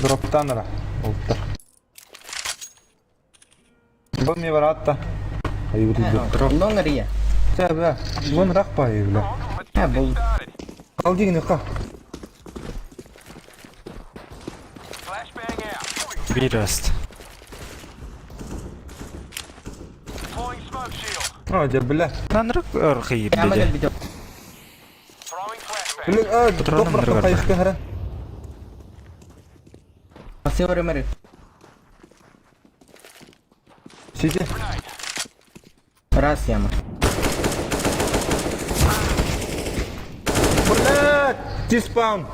Дроптанера. Олтар. Бұл не бар атта? Айбыр Лонгер я. Ча, бля. Вон рах па, бля. А, бұл. Ал деген қа. Биир аст. А, дя, бля. Нанрык ырхый Яма беде. кел видео. Бля, а, Патроным доп ныргар. қайыққа қара. Север мэр. Сиди. Раз яма. Бля, диспаун.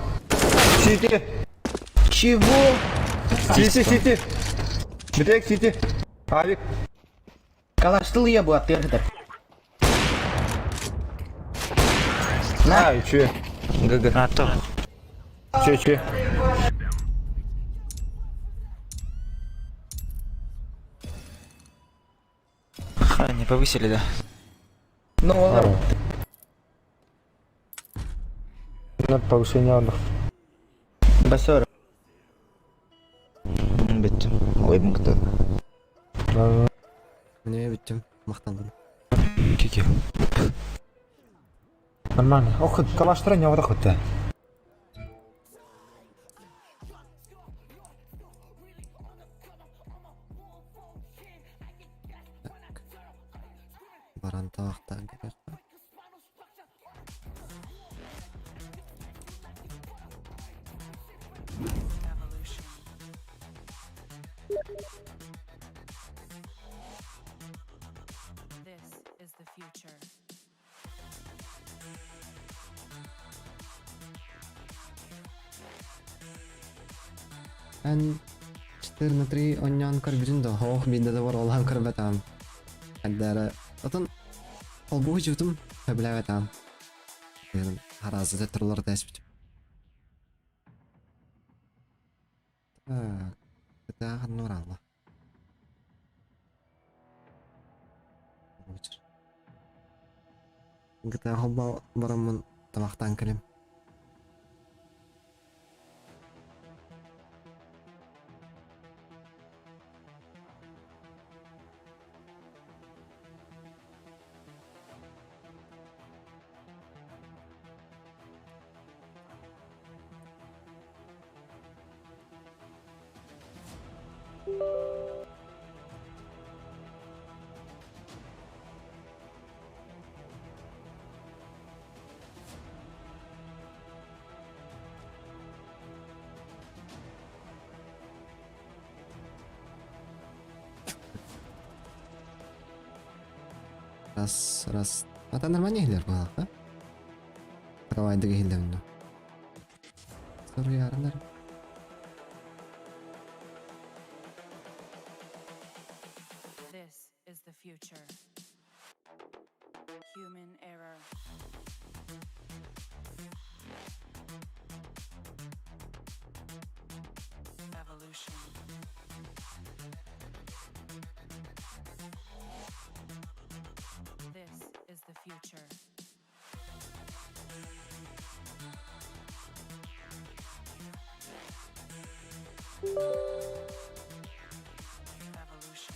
Сиди. Чего? Сиди, сиди. Бітек, сиди. Авик. Калаштыл я был отвергдер. На, А, че? ГГ. А, то. Че, че? Ха, не повысили, да. ну олар. На повышение отдых. Басор. Бүттүм. Ой, мыкты. Мне бүттүм, мактандым. Кики. Нормально. Ох, калаштыра не отдых өтті. Баран табактан керек. This is the future. Эн 4 на 3 онньоон көрбүтүн да хоох биирдэ да баролаан көрбөтөм. Хаддара отон холбуу жутум хөбүлээбэтам. Харазы турлар дэспит. Так, это ханнуралла. GTA холбоо бараммын тамактан кэлим. Раз, раз. А там нормально хиллер было, да? Давай, дыгы хиллер, ну. Сору ярынар. This is the future. Human error. Evolution. This is the future. Evolution.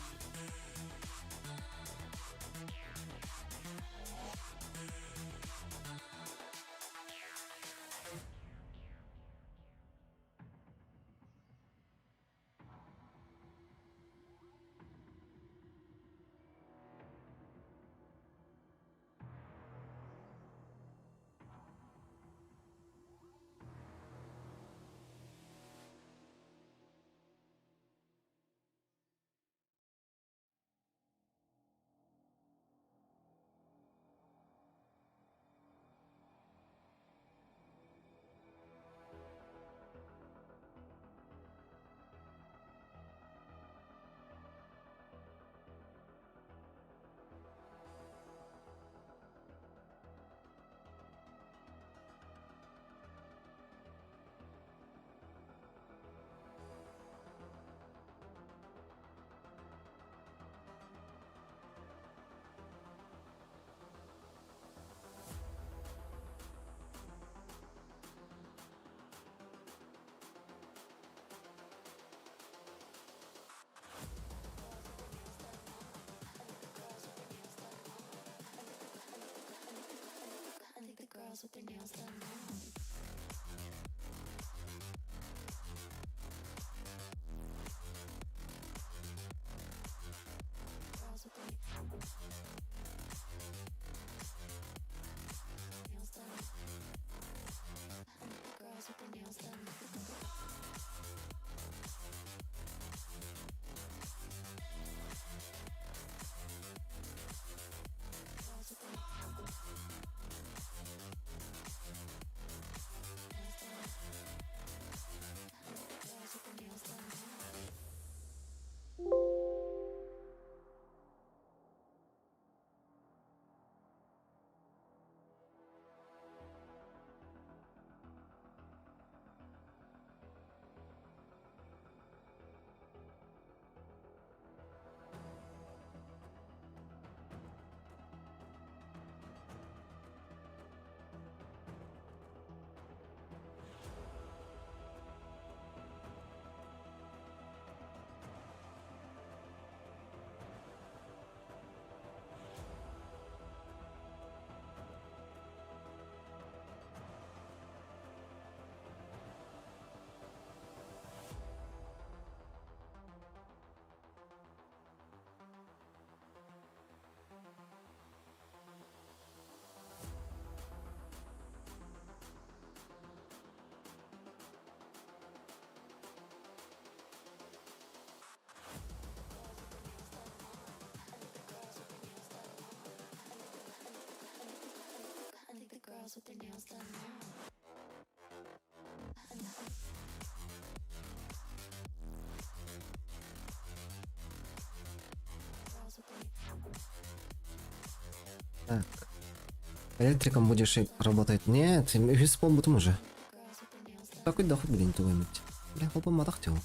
Так. Электриком будешь работать? Нет, үһүс буолбутум уже. Такой доход, блин, тугу эмит. Бля, холбоммотох дьол.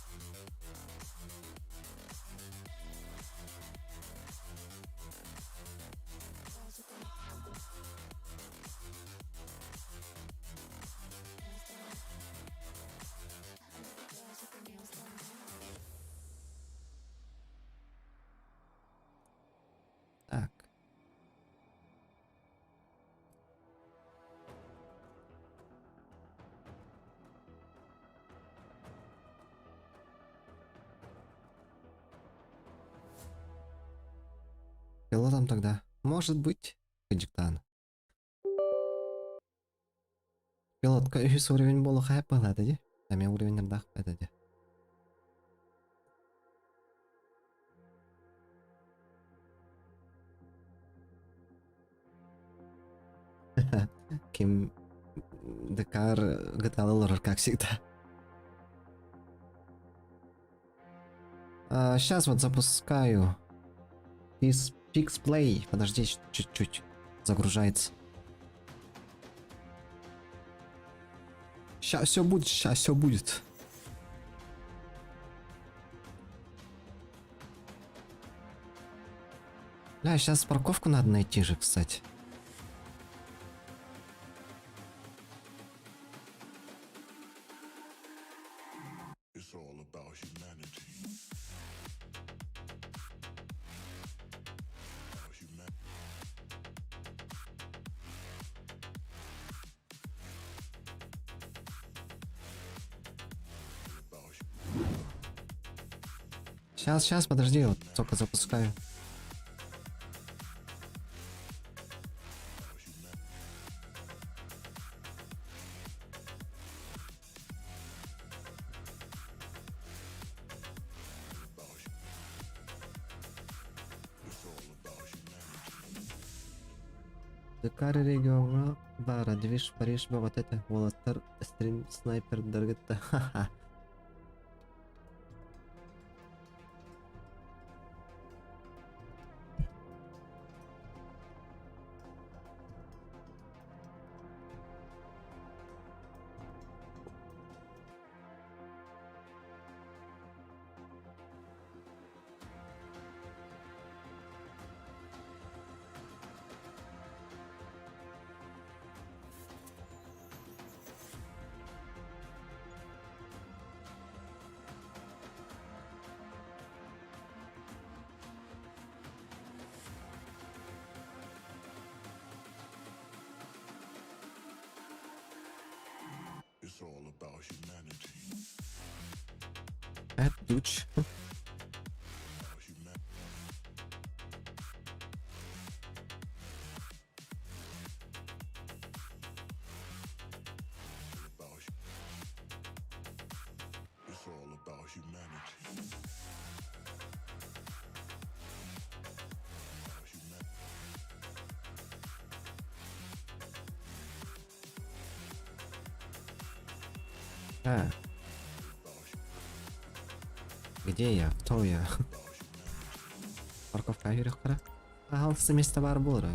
Так. Пилотом тогда. Может быть, Хаджиктан. Пилотка үһүс уровень буолуохха баҕалаата дии. Эмиэ уровеннардаах этэ дии. Ким Декар GTA олорор, как всегда. А, сейчас вот запускаю. Pix Play. Подожди чуть-чуть. Загружается. Сейчас все будет, сейчас все будет. Бля, сейчас парковку надо найти же, кстати. It's all about humanity. Human- about Сейчас, сейчас, подожди, вот только запускаю. Декар региоҥҥа баара Движ Париж бөҕөтө этэ, уолаттар стрим снайпердаргыт да ха-ха. It's all about humanity. Это дуч. About humanity. About hu- It's all about humanity. About humanity. А, где я? Кто я? Парковка юрехкара. Ағалысы место бар болыр.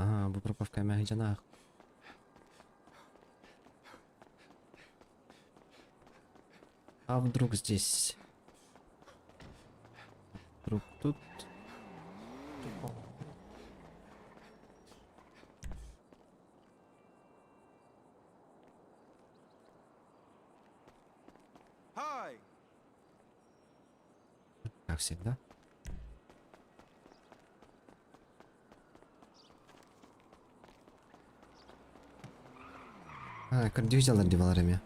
Ага, бу парковка мәһиҗанах. А вдруг здесь? Вдруг тут? Как всегда. А, кардиозялар деп алар эми.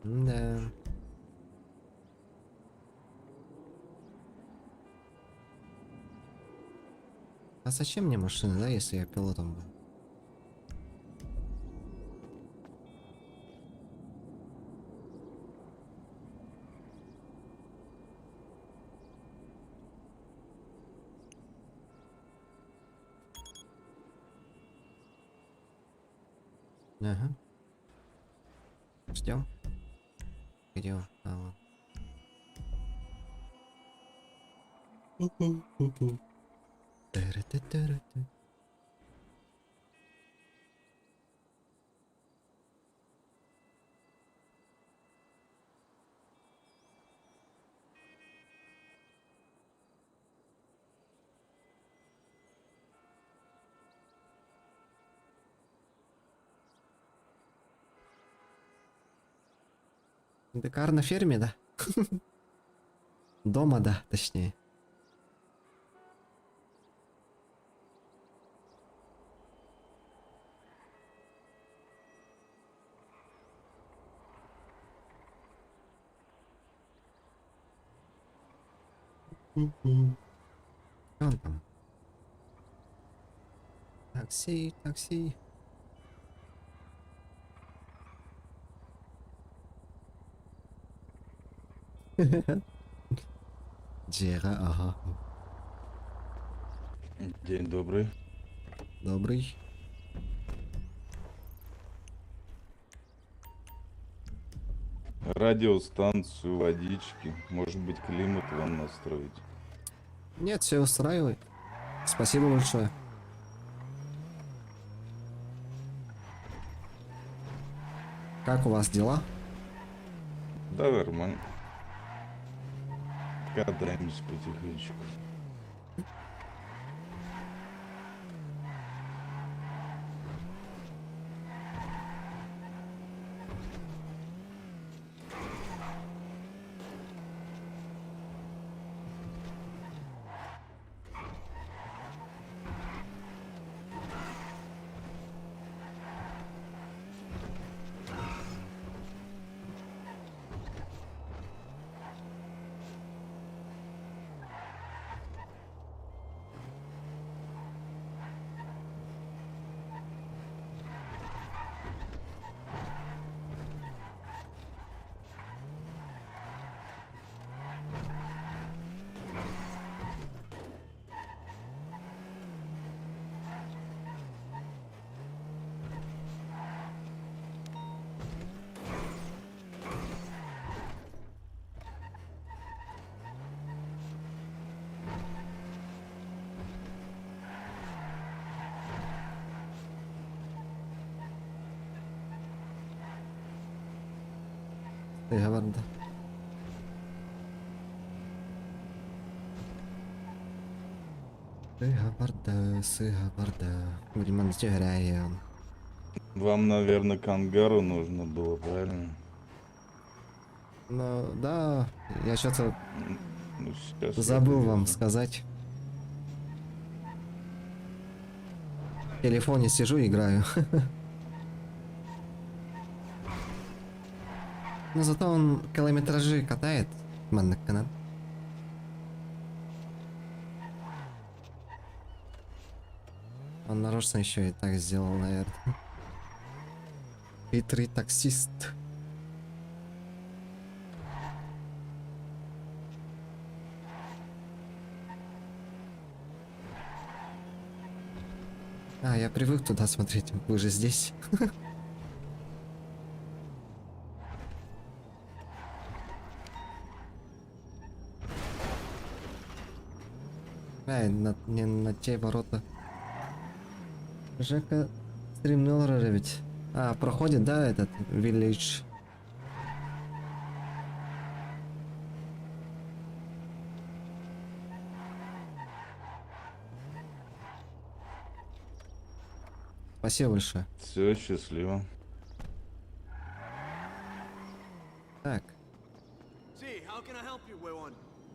Да. А зачем мне машина, да, если я пилотом был? Ага. Ждем. Где он? А, вон. Тара-та-тара-та. Декар на ферме, да? Дома, да, точнее. Он там. Такси, такси. Джера, ага. День добрый. Добрый. Радиостанцию, водички. Может быть, климат вам настроить. Нет, все устраивает. Спасибо большое. Как у вас дела? Да, нормально. Катаемся потихонечку. Тыаһа барда. Сыыһа барда, сыыһа барда. Блин, түһэрээйиэн. Вам, наверное, к ангару нужно было, правильно? Ну, да, я что-то Ну, сейчас я забыл вам подъеду. сказать. В телефоне сижу, играю. Но зато он километражи катает. Маннык канал. Он нарочно еще и так сделал, наверное. Хитрый таксист. А, я привык туда смотреть. Вы же здесь. Эй, не на те ворота. Жека стримнул ведь. А, проходит, да, этот Village. Спасибо большое. Все, счастливо. Так.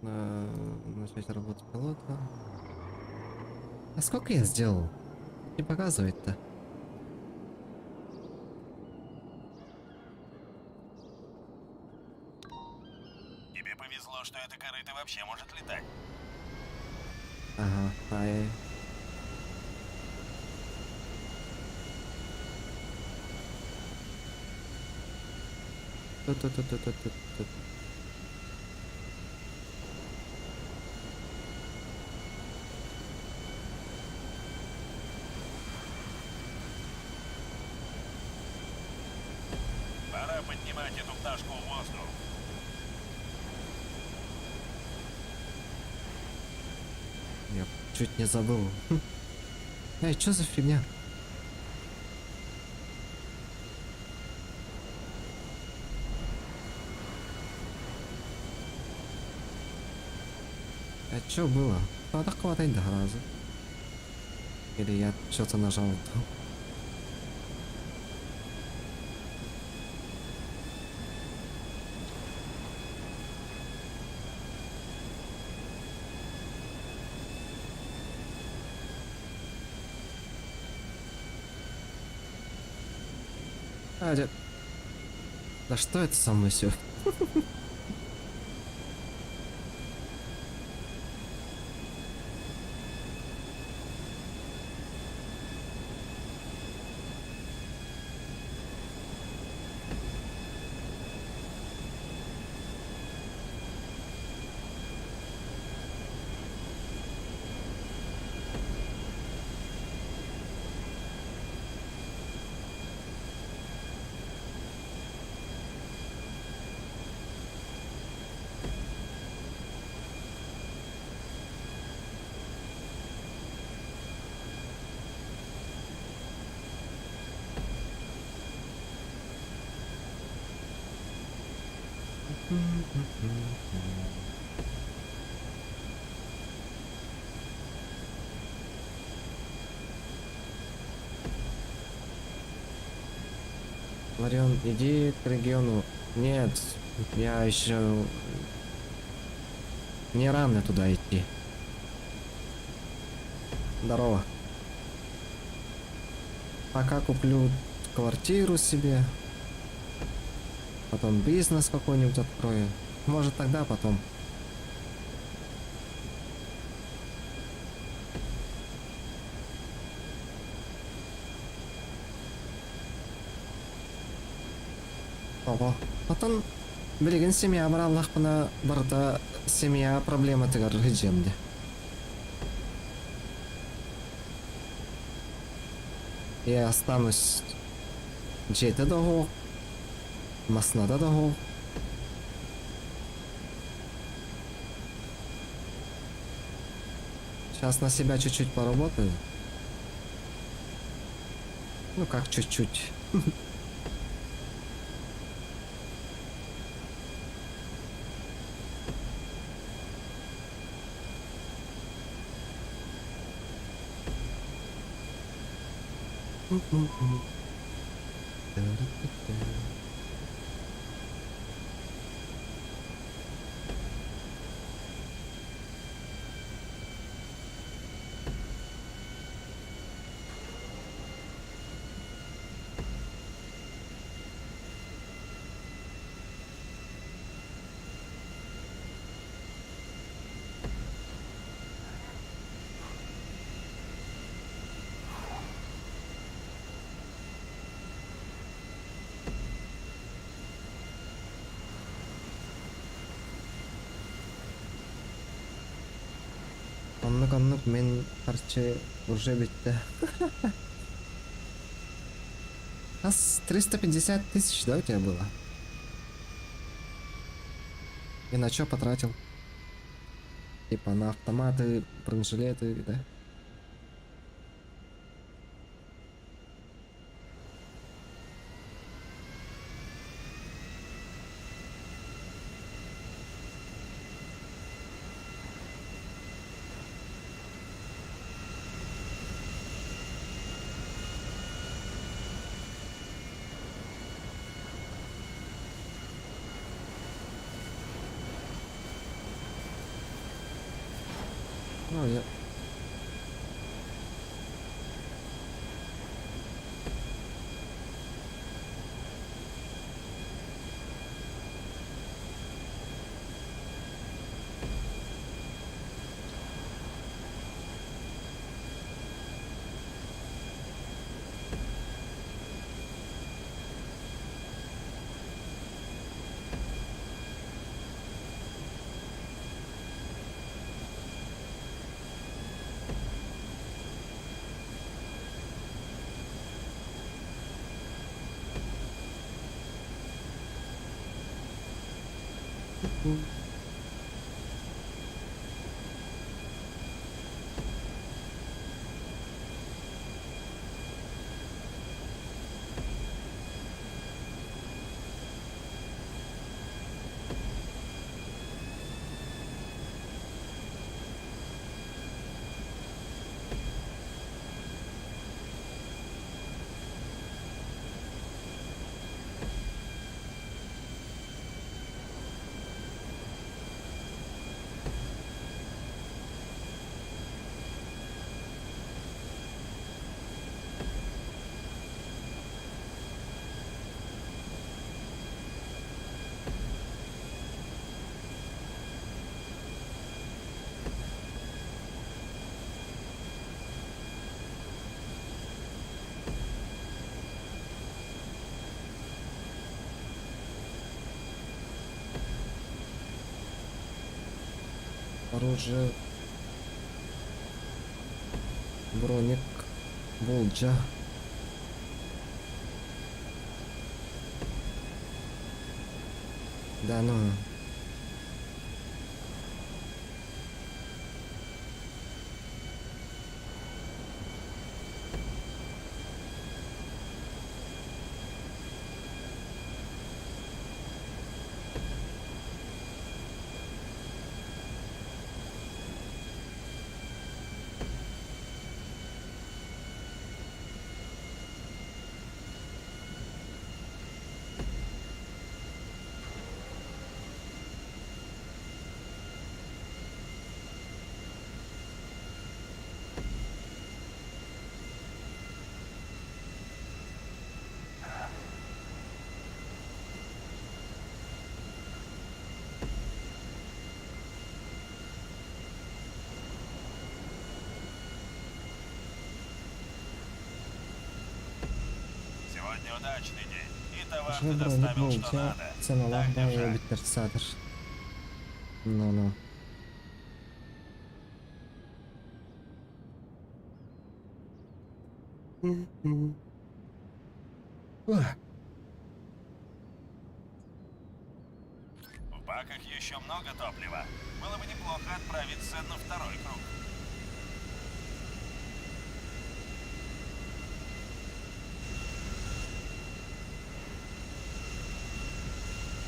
Начать работу пилота. А сколько я сделал? Не показывает-то. Тебе повезло, что эта корыто вообще может летать. Ага, ай. Тут-тут-тут-тут-тут-тут. Пора поднимать эту пташку в воздух. Я чуть не забыл. Эй, что за фигня? А чё было? Надо хватать до раза. Или я что-то нажал? А, дед. Да что это со мной все? Ларион, иди к региону. Нет, я еще не рано туда идти. Здорово. Пока куплю квартиру себе. Потом бизнес какой-нибудь открою. Может, тогда потом. Ого. Потом билигин семья бараллахпына барда семья проблематыгар хыджемде. Я останусь дьиэтэ да суох, массыыната да суох. Сейчас на себя чуть-чуть поработаю. Ну как чуть-чуть. М-м-м. Та-ра-та-та. Оннук оннук мин харчы уже бүттэ. Ас 350 тысяч, да, у тебя было? И на что потратил? Типа на автоматы, бронежилеты, да? Ну, я... Оружие. Броник. Болджа. Да ну. Сегодня удачный день, и товар Пошли ты броник доставил что болджа. надо. Сыаналаах Так баҕайы держать. эбиттэр саатар. Ну-ну. Ух. В баках еще много топлива. Было бы неплохо отправиться на второй круг.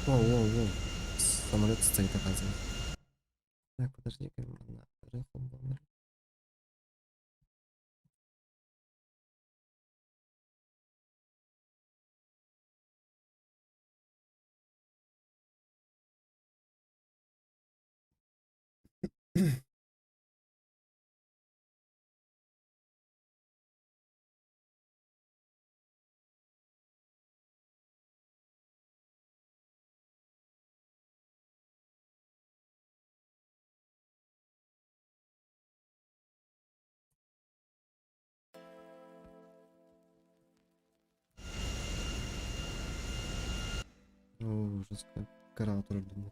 Воу, воу, воу. Самолет стоит, оказывается. Так, подожди-ка, на рыхлом бомбер. Ужас как. Кыраҕа турардым.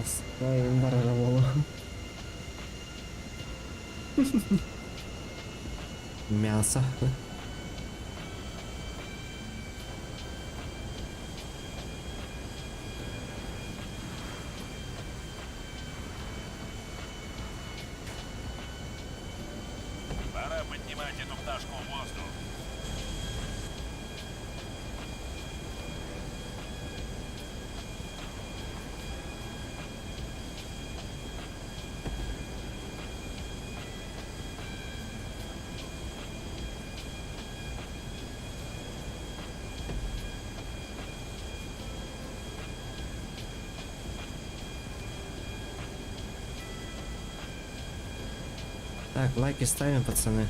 Аскайын барара буолуо. Мясо. Пора поднимать эту пташку в воздух. Так, лайки ставим, пацаны.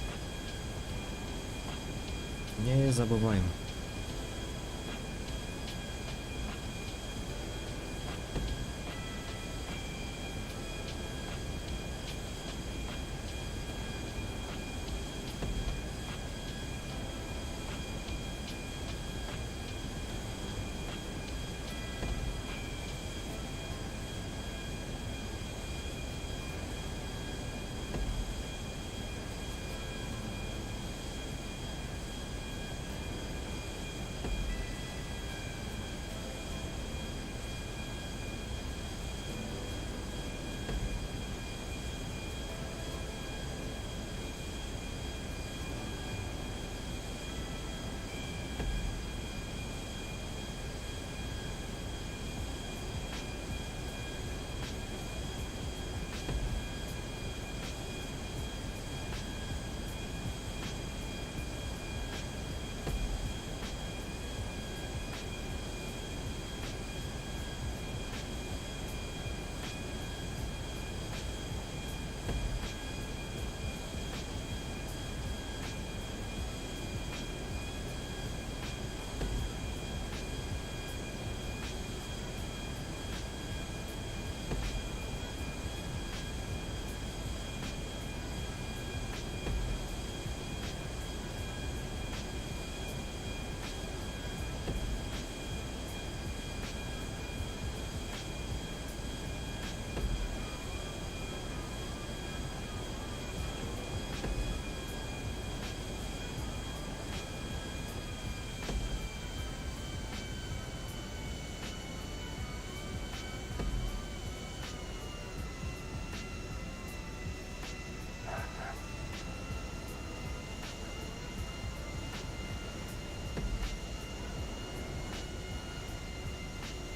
Не забываем.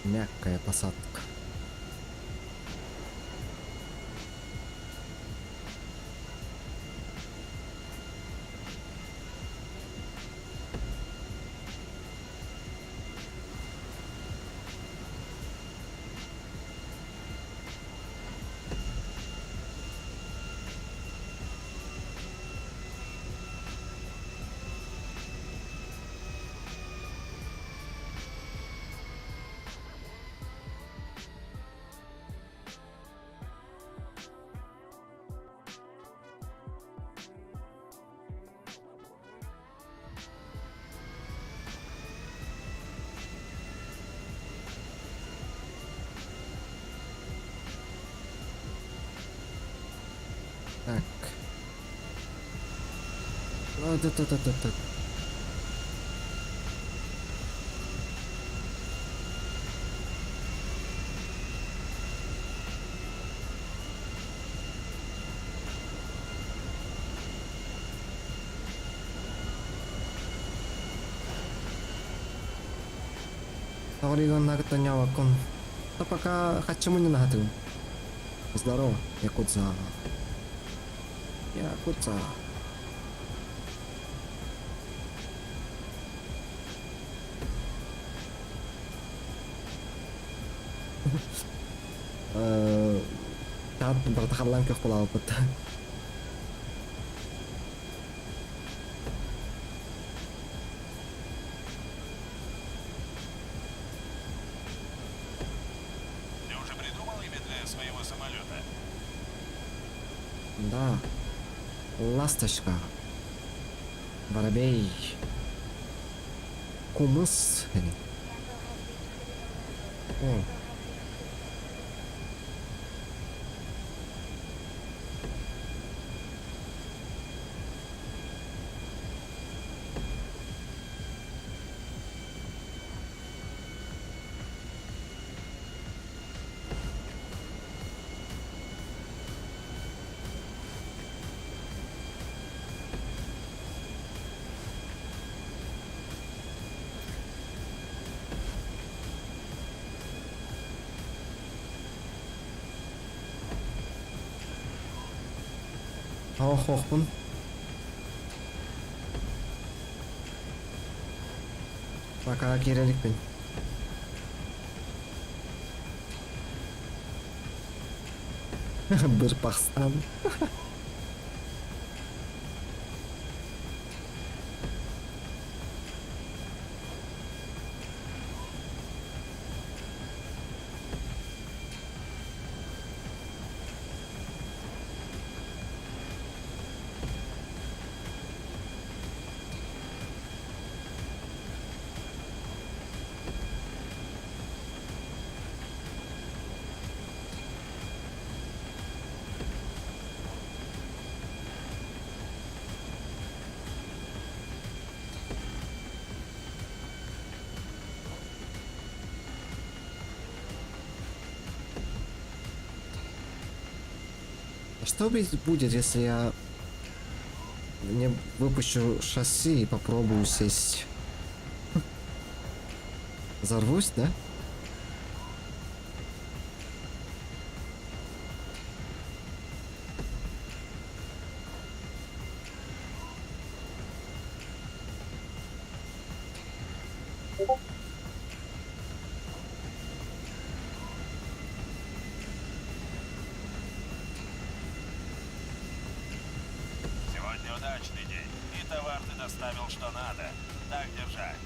Мягкая посадка. Так. А, да, да, да, да, да. Тоҕо Да пока хаччымы не нагатыгым. Здорово, якудза. Якудза. Таат барыта халлаан көх булаабыт. Да. Ласточка. Воробей. Кумыс. О. Хоох-хоохпун. Пока киирэ иликпин. Бырпахстан. Что будет, если я не выпущу шасси и попробую сесть? Взорвусь, да? Сегодня удачный день, и товар ты доставил что надо. Так держать.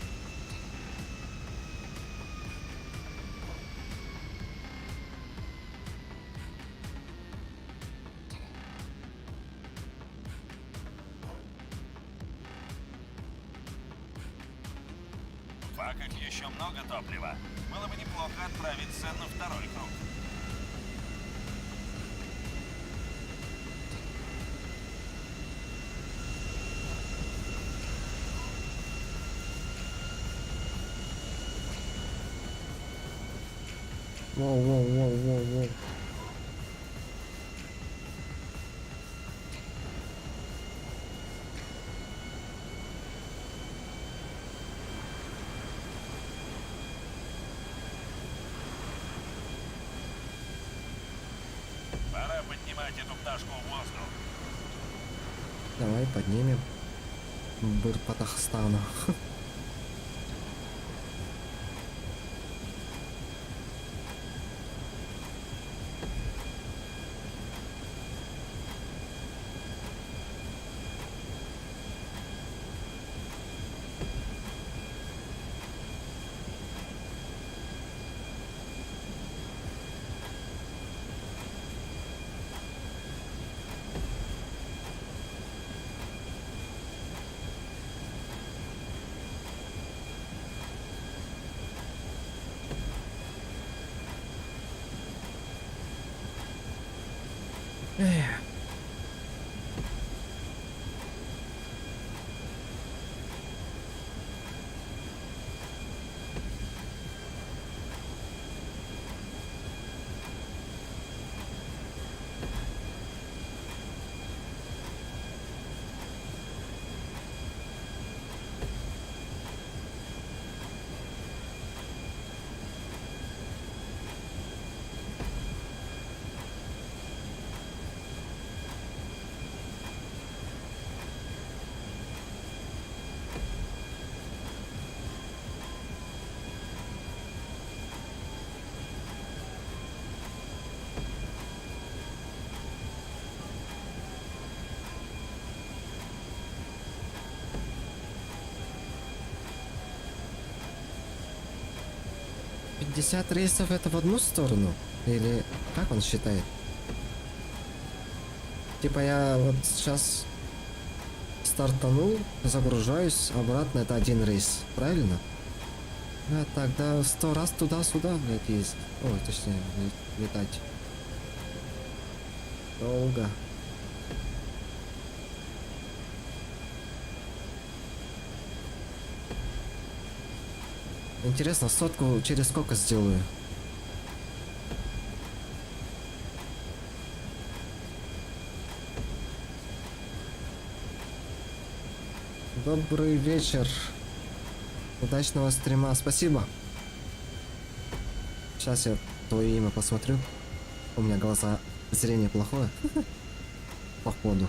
В баках еще много топлива. Было бы неплохо отправиться на второй круг. Воу, воу, воу, воу, воу. Пора поднимать эту пташку в воздух. Давай поднимем. Бырпатахстана. Эх. 50 рейсов это в одну сторону? Или как он считает? Типа я вот сейчас стартанул, загружаюсь, обратно это один рейс, правильно? А тогда 100 раз туда-сюда, блядь, ездить. Ой, точнее, летать. Долго. Интересно, сотку через сколько сделаю? Добрый вечер. Удачного стрима. Спасибо. Сейчас я твое имя посмотрю. У меня глаза, зрение плохое. Походу.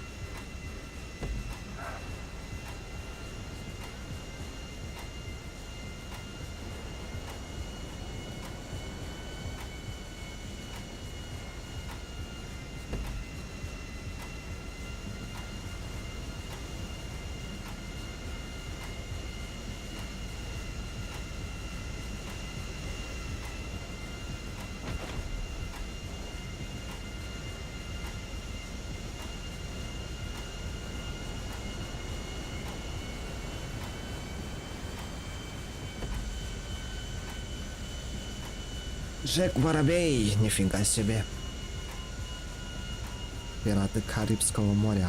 Джек Воробей, нифига себе. Пираты Карибского моря.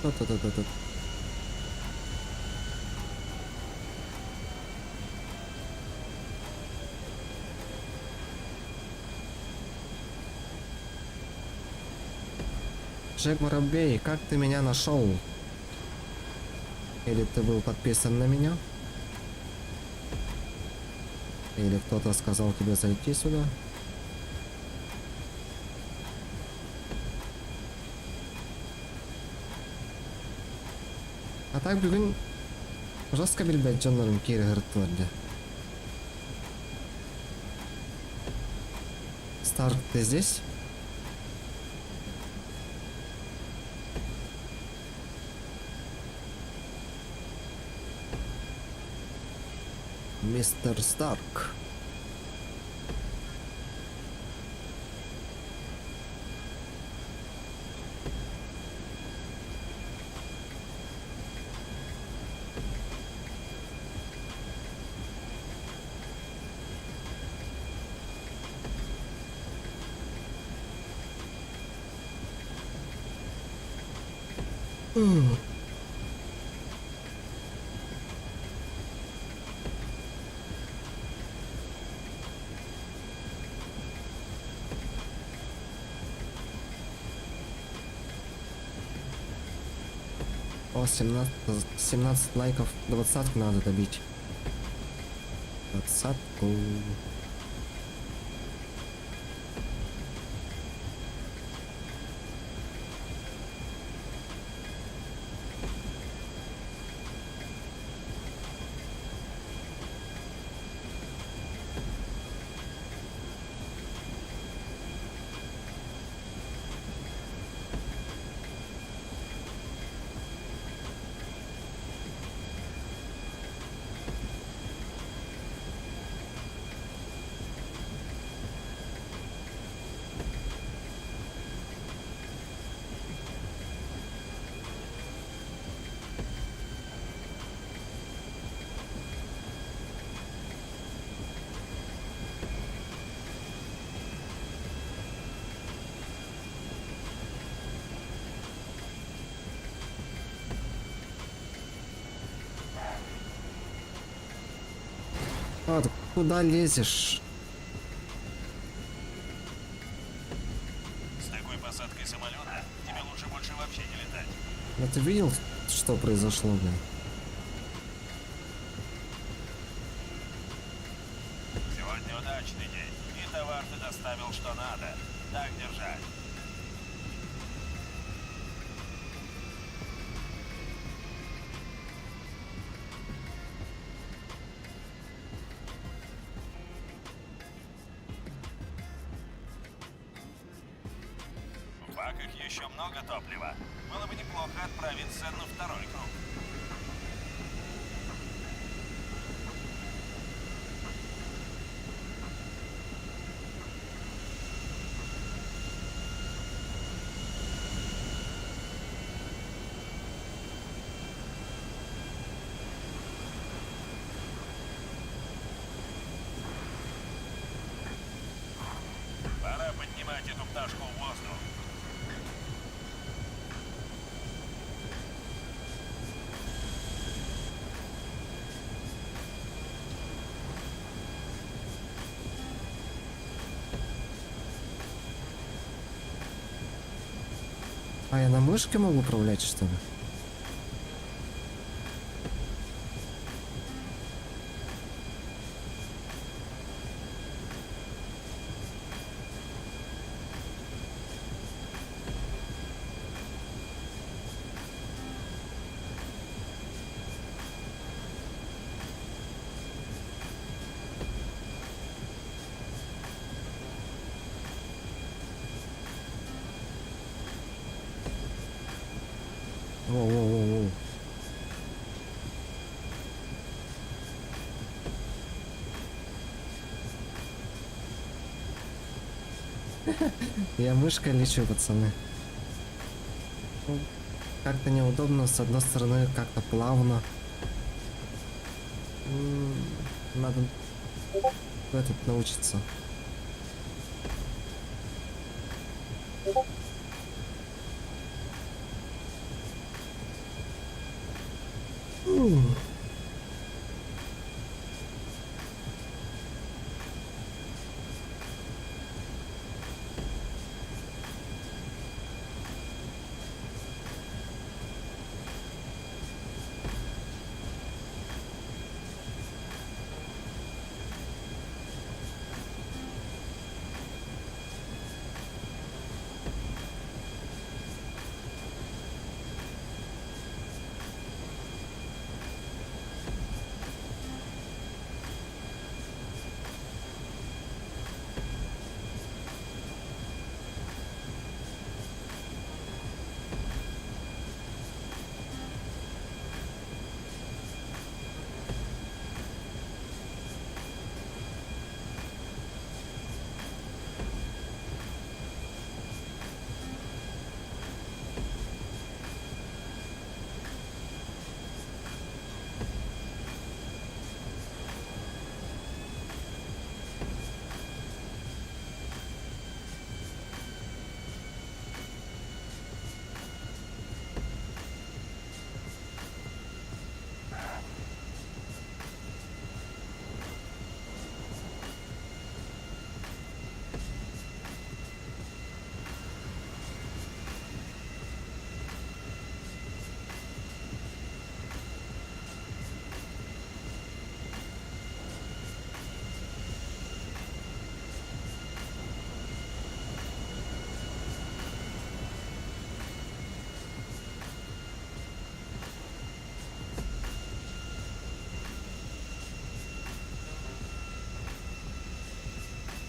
Тут-тут-тут-тут. Джек Воробей, как ты меня нашел? Или ты был подписан на меня? Или кто-то сказал тебе зайти сюда? А так бүгүн жестко билбэт дьоннорум киирэ сырыттылар дии. Старк, ты здесь? Мистер Старк. О, 17, 17 лайков, двадцатку надо добить. Двадцатку. А, ты куда лезешь? С такой посадкой самолета тебе лучше больше вообще не летать. А ты видел, что произошло, блин? Сегодня удачный день, и товар ты доставил что надо. Так держать. еще много топлива. Было бы неплохо отправиться на второй круг. Пора поднимать эту пташку в воздух. А я на мышке могу управлять, что ли? Воу-воу-воу-воу. Я мышкой лечу, пацаны. Ну, Как-то неудобно, с одной стороны, как-то плавно. Надо этот научиться.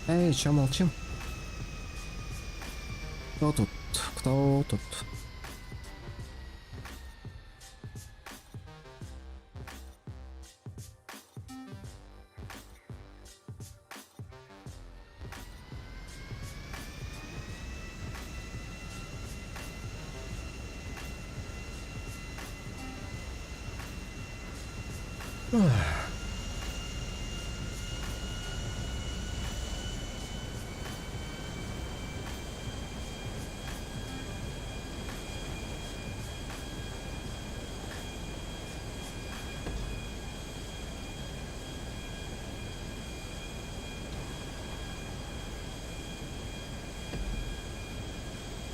Эй, чё молчим? Кто тут? Кто тут?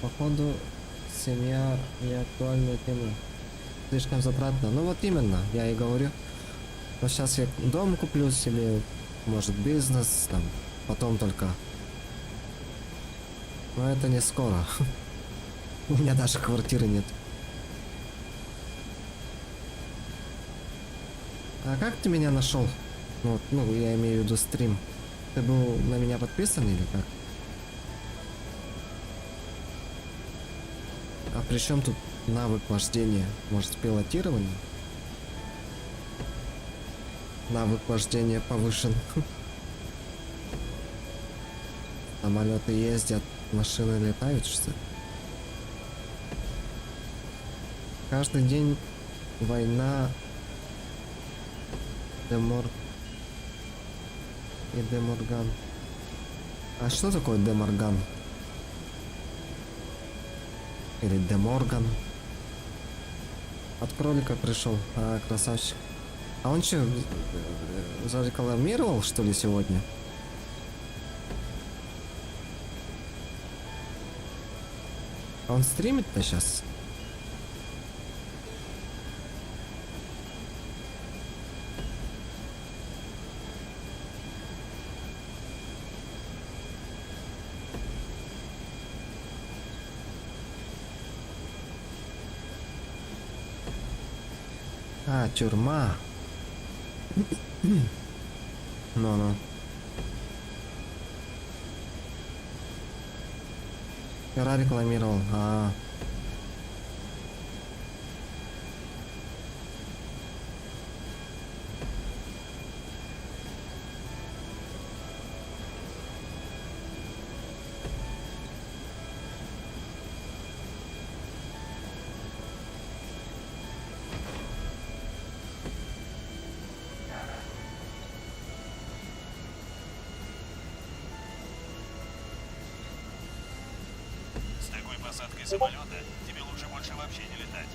Походу, семья не актуальная тема. Слишком затратно. Ну вот именно, я и говорю. Но сейчас я дом куплю себе, может бизнес, там, потом только. Но это не скоро. У меня даже квартиры нет. А как ты меня нашел? Ну, я имею в виду стрим. Ты был на меня подписан или как? А при чем тут навык вождения? Может, пилотирование? Навык вождения повышен. Самолеты ездят, машины летают, что ли? Каждый день война. Демор... И Деморган. А что такое Деморган? Или Деморган? От кролика пришел. А, красавчик. А он что, зарекламировал, что ли, сегодня? А он стримит-то сейчас? А, тюрьма. Ну-ну. Вчера рекламировал. А. С такой посадкой самолета тебе лучше больше вообще не летать.